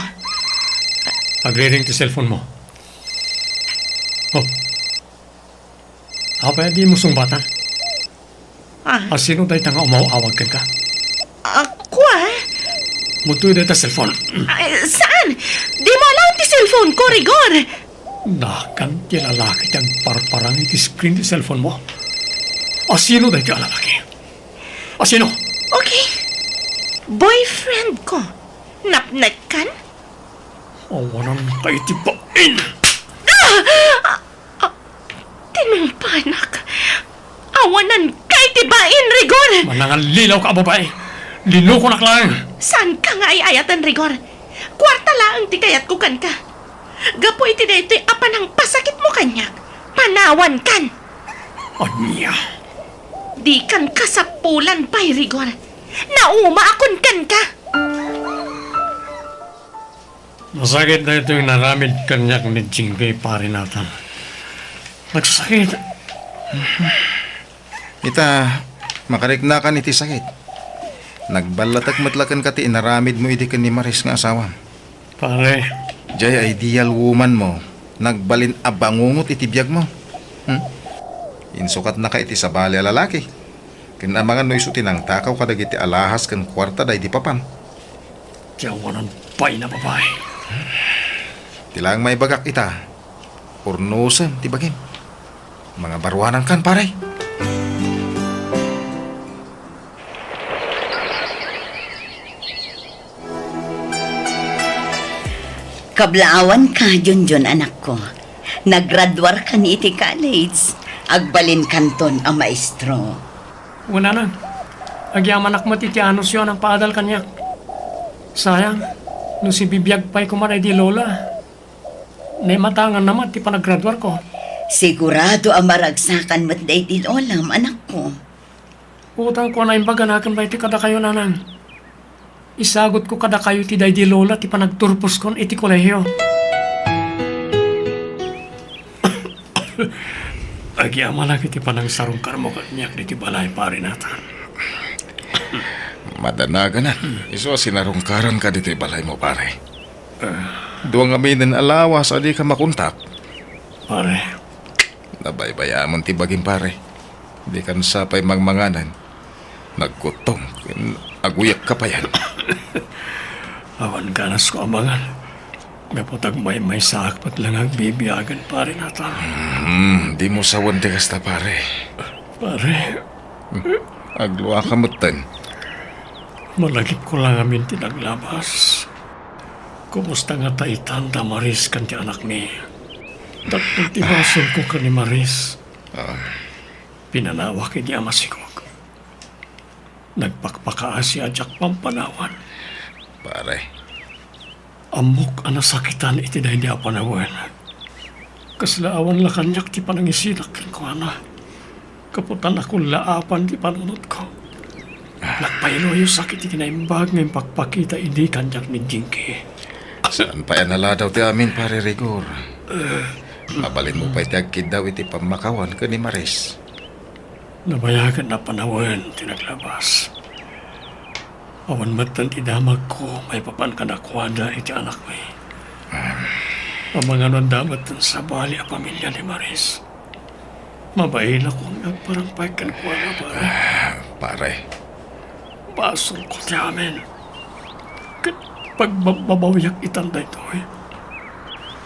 Agriring ti cellphone mo. Oh. Apay a dimo sungbatan? Ah. A sino dayta nga umaw-awag kenka? Ako, ah? Mudtoy dayta cellphone. Ay, saan? Dimo alaen ti cellphone ko, Rigor. Nakan ti lalaki ti agparparang iti screen ti cellphone mo. A sino dayta a lalaki? A sino? Okay. Boyfriend ko. Napnekkan? Awanan ka iti bain. Ah! Ah! Ah! Tinumpanak. Awanan ka iti bain, Rigor! Manangallilaw ka a babai. Linukonak laeng. Saanka nga ay-ayaten, Rigor. Kuarta laeng ti kayatko kenka. Gapu iti daytoy a panangpasakitmo kaniak, panawankan. Ania? Dikan kasapulan pay, Rigor. Naumaakon kenka. Nasakit daytoy inaramid kaniak ni Jinky, Pare Nathan. Nagsakit. Ita, makariknakan iti sakit. Nagballatek met la kenka ti inaramidmo idi ken ni Maris nga asawam. Pare. Jay ideal woman mo, nagbalin a bangungot iti biagmo. Hmm? Insukatnaka iti sabali a lalaki. Ken amangan no isu ti nangtakaw kadagiti alahas ken kuarta daydi papam. Ti awanan pay a babai. Ti laeng maibagak ita, urnosem ti bagim. Mangabaruanankan, pare. Kablaawanka, Junjun, anakko. Nagraduarkan iti college. Agbalinkanton a maestro. Wen, nanang, agyamanak met iti anusyo a nangpaadal kaniak. Sayang, no sibibiag pay koma daydi lola, naimatanganna met ti panagraduarko. Sigurado a maragsakan met daydi lolam, anakko. Utangko a naimbag a nakem daytoy kadakayo, nanang. Isagutko kadakayo ti daydi lola ti panagturposkon iti kolehio. Agyamanak iti panangsarungkarmo kaniak ditoy balay, Pare Nathan. Madanaganan, isu a sinarungkaranka ditoy balaymo, pare. Dua ngaminen a lawas a dika makontak. Pare. Nabaybayamon ti bagim, pare. Dikan sa pay mangmanganen. Nagkuttong ken aguyekka payen. Awan ganasko a mangan. Gapu ta agmaymaysaak met la nga agbibiagen, Pare Nathan. Hmm, dimo sawen ti kasta, pare. Pare. Agluaka metten. Malagipko la ngamin ti naglabas. Kumusta ngata itan da Maris ken ti anakmi? Tapno ti basolko ken ni Maris. Ah. Pinanawak idi a masikog. Nagpakpakaasi a diak pampanawan. Pare. Ammok a nasakitan iti daydi a panawen. Kasla awan la kaniak ti panangisidak kenkuana. Gapu ta nakullaapan ti panunotko. Nagpailoyosak iti kinaimbag nga impakpakita idi kaniak ni Jinky. Saan pay a naladaw ti amin, Pare Rigor. Mabalinmo pay ti agkiddaw iti pammakawan ken ni Maris. Nabayagen a panawen ti naglabas. Awan metten ti damagko maipapan kadakuada iti anakmi. Amangan no adda metten sabali a pamilia ni Maris. Mabainakon nga agparang pay kenkuana, pare. Ah, pare. Basolko ti amin. Ket pagbabbabawiak itan daytoy.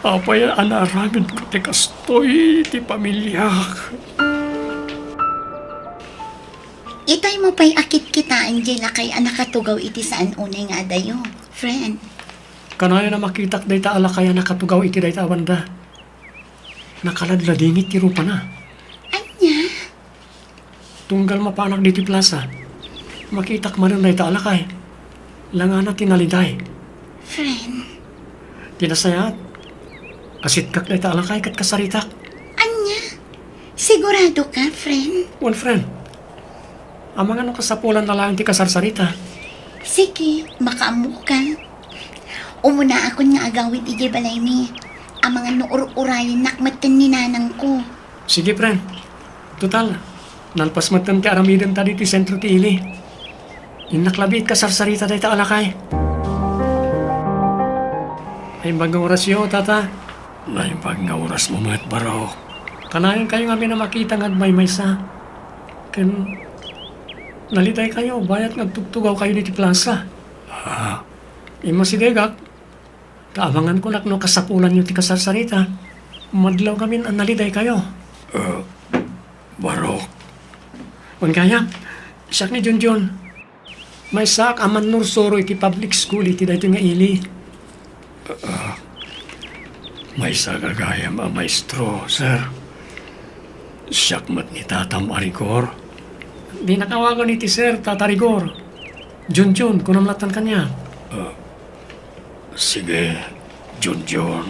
Apay a naaramidko ti kastoy iti pamiliak? Itaymo pay a kitkitaen diay lakay a nakatugaw iti saan unay nga adayo, friend. Kanayon a makitak dayta a lakay a nakatugaw iti dayta a banda. Nakaladladingit ti rupana. Ania? Tunggal mapanak ditoy plasa, makitak manen dayta a lakay. Langana ti naliday. Friend. Ti nasayaat, asitkak dayta a lakay ket kasaritak. Ania? Sigurado ka, friend? Wen, friend. Amangan no kasapulan na laeng ti kasarsarita. Sige, makaammoka. Umunaakon nga agawid idiay balaymi. Amangan no ur-urayennak metten ni nanangko. Sige, friend. Total, nalpas metten ti aramidenta ditoy sentro ti ili. Innak labi ket kasarsarita dayta a lakay. Naimbag nga orasyo, tata. Naimbag nga orasmo met, Barok. Kanayon kayo ngamin a makita nga agmaymaysa. Ken naliday kayo, bayat nga agtugtugaw kayo ditoy plasa. Ha? Immasidegak, ta amangan ko no kasapulanyo ti kasarsarita. Madlaw ngamin a naliday kayo. Eh, Barok. Wen gayam, siak ni Junjun. Maysaak a mannursuro iti public school iti daytoy nga ili. Ah, maysa gagayam a maestro, sir. Siak met ni tatam a Rigor. Dinak awagen iti sir, Tata Rigor. Junjun, kunam latta kaniak. Ah, sige, Junjun.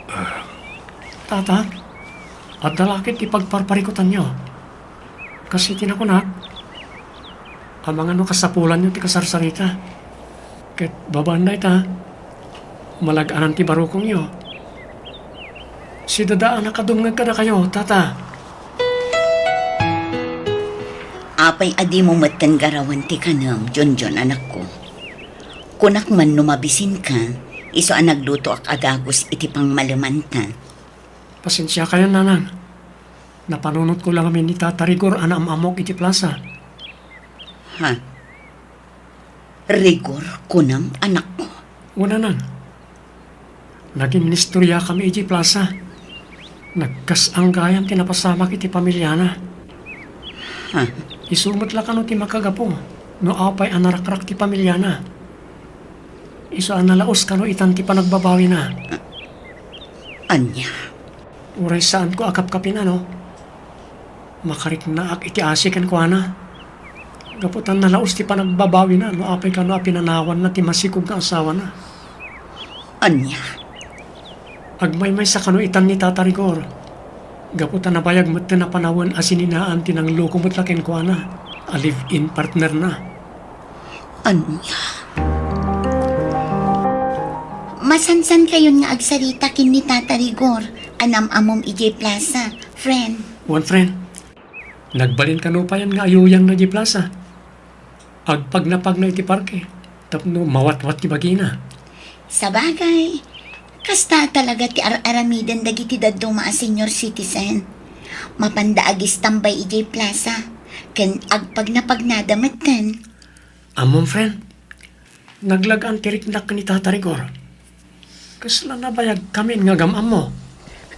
Ah. Tata, adda la ket ti pagparparikutanyo. Kas iti nakunak, amangan no kasapulanyo ti kasarsarita. Ket babaen dayta, malag-anan ti barukongyo. Sidada a nakadumngeg kadakayo, tata. Apay a dimo metten garawen ti kanem, Junjun, anakko? Kunak man no mabisinka, isu a naglutoak a dagus iti pangmalemanta. Pasensiakayon, nanang. Napanunotko la ngamin ni Tata Rigor a naam-ammok iti plasa. Ha? Rigor, kunam, anakko? Wen, nanang. Nagministeriakami idiay plasa. Nagkas-ang gayam ti napasamak iti pamiliana. Ha? Isu met la kano ti makagapu no apay a narakrak ti pamiliana. Isu a nalaus kano itan ti panagbabawina. Ania? Uray saanko a kapkapin, ano? Makariknaak iti asi kenkuana. Gapu ta nalaus ti panagbabawina no apay kano a pinanawanna ti masikog nga asawana. Ania? Agmaymaysa kano itan ni Tata Rigor. Gapu ta nabayag metten a panawen a sininaan ti nangloko met la kenkuana a live-in partnerna. Ania? Masansankayon nga agsarita ken ni Tata Rigor a nam-ammom idiay plasa, friend. Wen, friend. Nagbalin kano payen nga ayuyangna idiay plasa. Agpagnapagna iti parke tapno mawatwat ti bagina. Sabagay, kasta talaga ti ar-aramiden dagiti dadduma a senior citizen. Mapanda agistambay idiay plasa ken agpagnapagnada metten. Ammom, friend, naglagaan ti riknak ken ni Tata Rigor. Kasla nabayagkamin nga agam-ammo.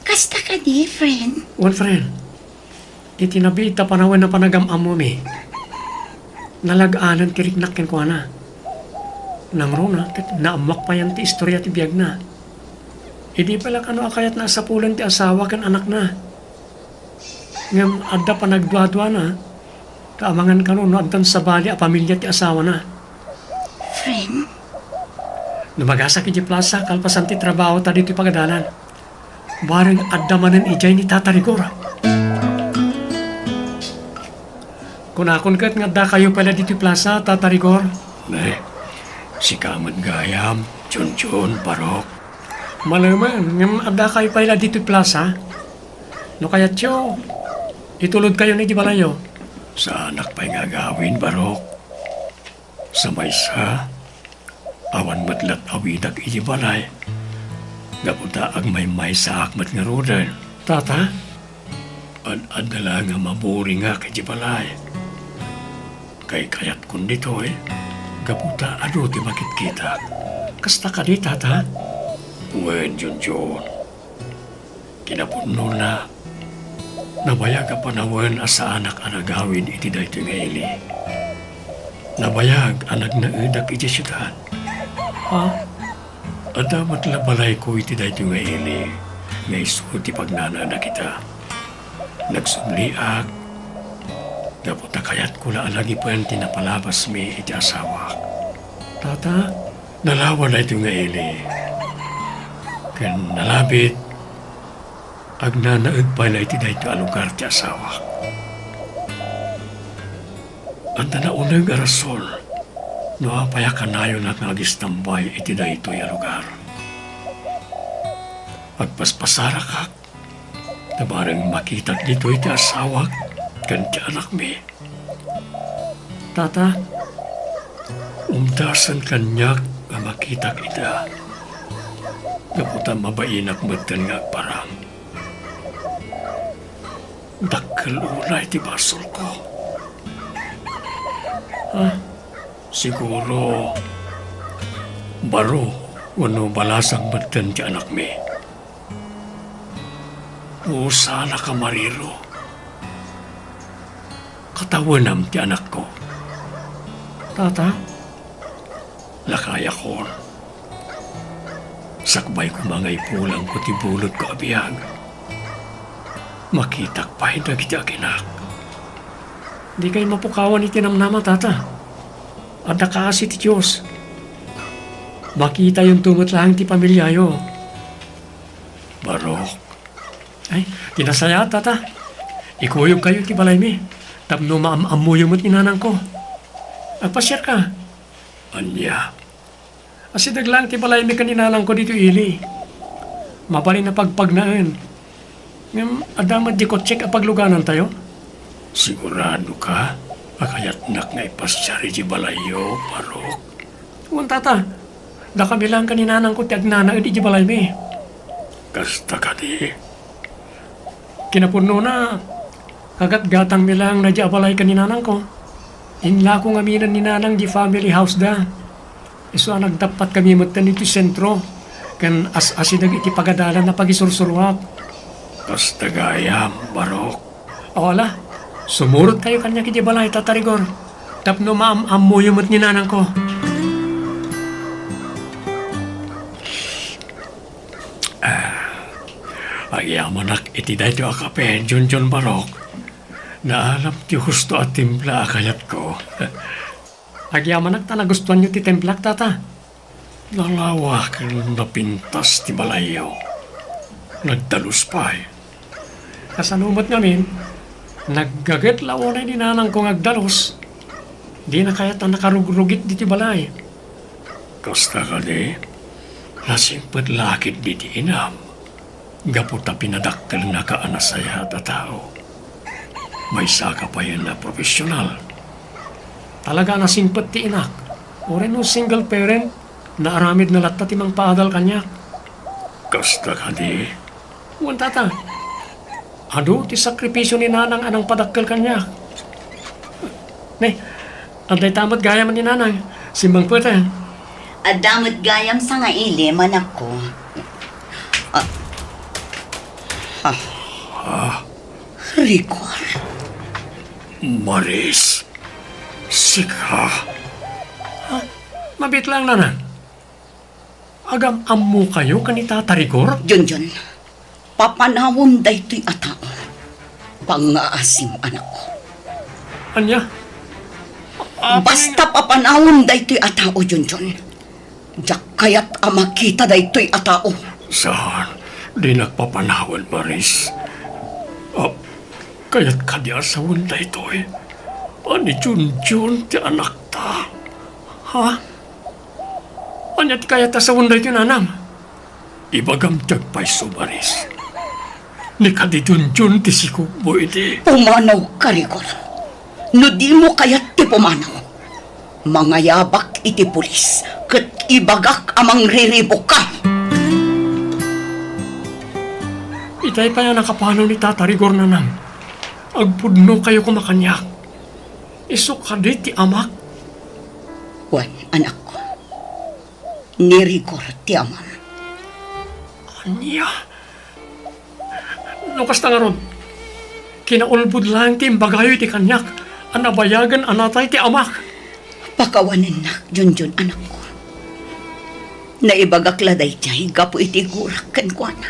Kasta kadi, friend? Wen, friend. Iti nabiit a panawen a panagam-ammomi, nalagaanen ti riknak kenkuana. Nangruna ket naammoak payen ti istoria ti biagna. Idi pay la kano a kayatna a sapulen ti asawa ken anakna. Ngem adda panagduaduana, ta amangan kano no addan sabali a pamilia ti asawana. Friend? Lumagasak idiay plasa kalpasan ti trabahota ditoy pagadalan. Bareng adda manen idiay ni Tata Rigor. Kunakon ket nga addakayo pay la ditoy plasa, Tata Rigor. Ne, sika met gayam, Junjun, Barok. Malemen, ngem addakayo pay la ditoy plasa. No kayatyo, itulodkayon idiay balayyo. Saanak pay nga agawid, Barok. Sa maysa, awan met lat-awidak idiay balay. Gapu ta agmaymaysaak met ngaruden. Tata? Ad-adda la nga maburingak idiay balay. Kaykayatkon ditoy, gapu ta adu ti makitkitak. Kasta kadi, Tata? Wen, Junjun. Kinapudnona, Nabayag a panawen a saanak a nagawid iti daytoy nga ili. Nabayag a nagnaedak iti siudad. Ha? Adda met la balayko iti daytoy nga ili nga isu ti pagnanaedak ita. Nagsubliak gapu ta kayatko la a lagipen ti napalabasmi iti asawak. Tata, nalawa daytoy nga ili. Ken nalabit, agnanaed pay la iti daytoy a lugar ti asawak. Adda nauneg a rason no apay a kanayonak nga agistambay iti daytoy a lugar. Agpaspasarakak ta bareng makitak ditoy ti asawak ken ti anakmi. Tata, umdasen kaniak a makitak ida. Gapu ta mabainak metten nga agparang. Dakkel unay ti basolko. Ah, siguro, baro wenno balasang metten ti anakmi. Usanaka mariro. Katawenam ti anakko. Tata? Lakayakon. Sakbay koma nga ipulangko ti bulodko a biag. Makitak pay dagiti aginak. Dikay mapukawan iti namnama, Tata. Adda kaasi ti Dios. Makitayonto met laeng ti pamiliayo. Barok. Ay, ti nasayaat, Tata. Ikuyogkayo iti balaymi tapno maam-ammoyo met ni nanangko. Agpasiarka. Ania? Asideg laeng ti balaymi ken ni nanangko ditoy ili. Mabalin a pagpagnaen. Ngem adda met di kotsek a pagluganantayo? Siguradoka a kayatnak nga ipasiar iti balayyo, Barok? Wen, Tata. Dakami laeng ken ni nanangko ti agnanaed iti balaymi. Kasta kadi? Kinapudnona, kagatgatangmi laeng daydi a balay ken ni nanangko. Inlako ngamin ni nanang di family house da. Isu a nagdappatkami metten iti sentro, ken as-asideg iti pagadalan a pagisursuruak. Kasta gayam, Barok. O, ala, sumurotkayo kaniak iti balay, Tata Rigor, tapno maam-ammoyo met ni nanangko. Ah, agyamanak iti daytoy a kape, Junjun Barok. Naaram ti husto a timpla a kayatko. Agyamanak ta nagustuanyo ti timplak, Tata. Nalawa ken napintas ti balayyo. Nagdalus pay. Kasano met ngamin, naggaget la unay ni nanangko nga agdalus. Dina kayat a nakarugrugit ditoy balay. Kasta kadi, nasingpet la ketdi ti inam gapu ta pinadakkelnaka a nasayaat a tao. Maysaka payen a profesional. Talaga a nasingpet ti inak. Uray no single parent, naaramidna latta ti mangpaadal kaniak. Kasta kadi? Wen, Tata. Adu ti sakripisio ni Nanang a nangpadakkel kaniak. Ne, adda ita met gayam ni Nanang. Simmangpet, a. Adda met gayam sangaili, manakko. Ah. Ah. Ah. Rigor. Maris. Sika. Ah, mabiit laeng, Nanang. Agam-ammokayo ken ni Tata Rigor? Junjun, papanawem daytoy a tao. Pangngaasim, anakko. Ania? Apay? Basta papanawem daytoy a tao, Junjun. Diak kayat a makita daytoy a tao. Saan? Dinak papanawen, Maris. Ah, kayat kadi a sawen daytoy? Ni Junjun ti anakta. Ha? Ania ti kayat a sawen daytoy, Nanang? Ibagam ti agpayso, Maris. Ni kadi Junjun ti sikupmo idi. Pumanawka, Rigor. No dimo kayat ti pumanaw, mangayabak iti pulis ket ibagak a mangriribukka. Itay pay a nakapanaw ni Tata Rigor, Nanang. Agpudnokayo koma kaniak. Isu kadi ti amak? Wen, anakko. Ni Rigor ti amam. Ania? No kasta ngarud, Kinaulbod laeng ti imbagayo iti kaniak a nabayagen a natay ti amak. Pakawanennak, Junjun, anakko. Naibagak la daydiay gapu iti gurak kenkuana.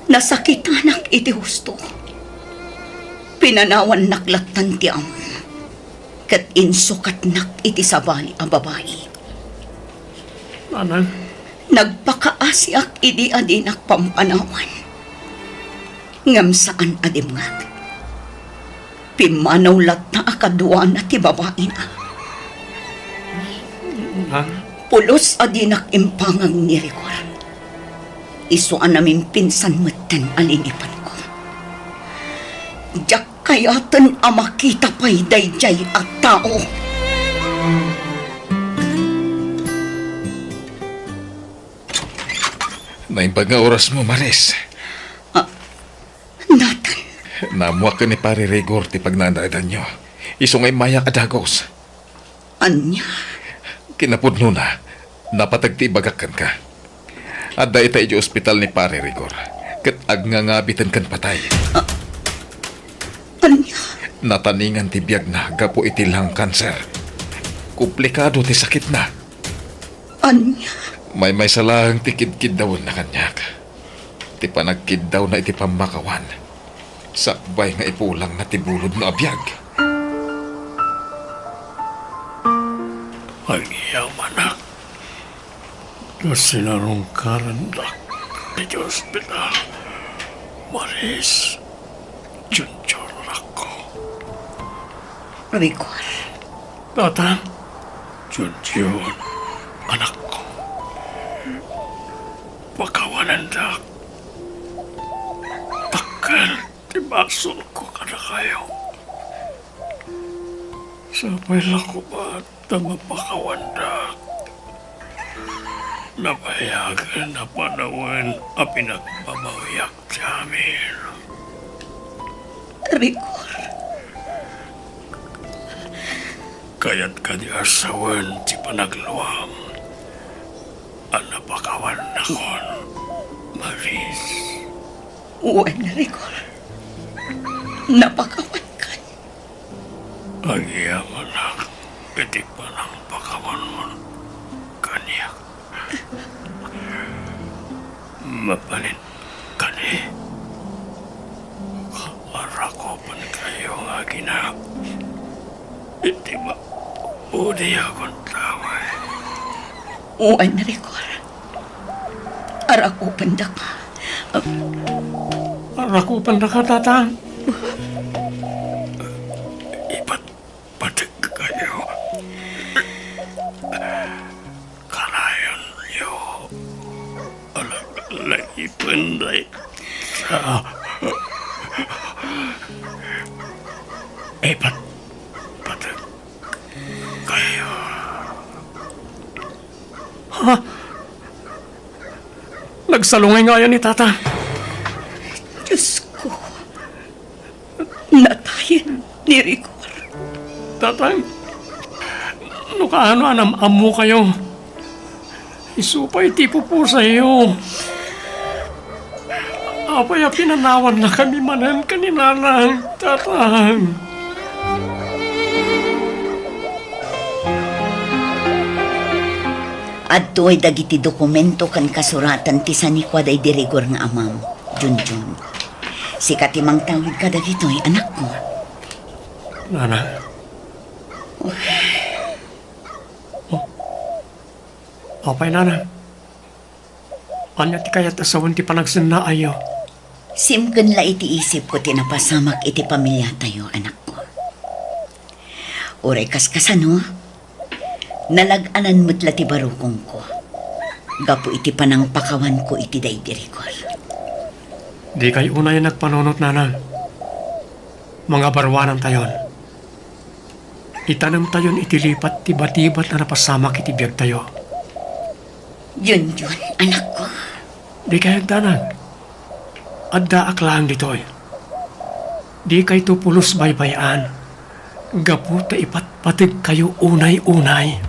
Nasakitanak iti husto. Pinanawannak lattan ti amom, ket insukatnak iti sabali a babai. Nanang. Nagpakaasiak idi a dinak pampanawan. Ngem saan a dimngeg. Pimmanaw latta a kaduana ti babaina. Ah? Pulos a dinak impangag ni Rigor. Isu a namimpinsan metten a linipenko. Diak kayaten a makita pay daydiay a tao. Naimbag nga orasmo, Maris. Ah, Nathan. Naammoak ken ni Pare Rigor ti pagnaandaedanyo. Isu nga immayak a dagus. Ania? Kinapudnona, napateg ti ibagak kenka. Adda ita idiay ospital ni Pare Rigor, ket agngangabiten ken patay. Ah, ania? Nataningan ti biagna gapu iti lung cancer. Komplikado ti sakitna. Ania? Maymaysa laeng ti kidkiddawenna kaniak. Ti panagkiddawna iti pammakawan, sakbay nga ipulangna ti bulodna a biag. Agyamanak, ta sinarungkarandak iti ospital. Maris, Junjun, anakko. Rigor. Tatang. Junjun, anakko. Pakawanendak. Dakkel ti basolko kadakayo. Sapay la koma ta mapakawandak. Nabayagen a panawen a pinagbabawiak ti amin. Rigor. Kayat kadi a sawen ti panagluam a napakawannakon, Maris? Wen, Rigor. Napakawankan. Agyamanak iti panangpakawanmo kaniak. Mabalin kadi, arakupenkayo nga agina iti maudi a gundaway. Wen, Rigor. Arakupendaka. Arakupendaka, Tatang. Ipatpateg kayo. Kanayonyo a laglagipen dayta. Ipatpateg kayo. Ha? Nagsalungay ngayan ni Tata. Diyos ko, natayen ni Rigor. Tatang, no kaano a nam-ammokayo, isu pay ti ipupusayyo. Apay a pinanawannakami manen ken ni Nanang, Tatang? Adtoy dagiti dokumento ken kasuratan ti sanikua daydi Rigor nga amam, Junjun. Sika ti mangtawid kadagitoy, anakko. Nana. Oh. Apay, Nana? Ania ti kayat a sawen ti panagsennaayyo? Simken la iti isipko ti napasamak iti pamiliatayo, anakko. Uray kaskasano, nalag-anan met la ti barukongko gapu iti panangpakawanko iti daydi Rigor. Dikay unay a nagpanunot, Nana. Mangabaruanantayon. Itanemtayon iti lipat ti batibat a napasamak iti biagtayo. Junjun, anakko. Dikay agdanag. Addaak laeng ditoy. Dikayto pulos baybay-an gapu ta ipatpategkayo unay-unay.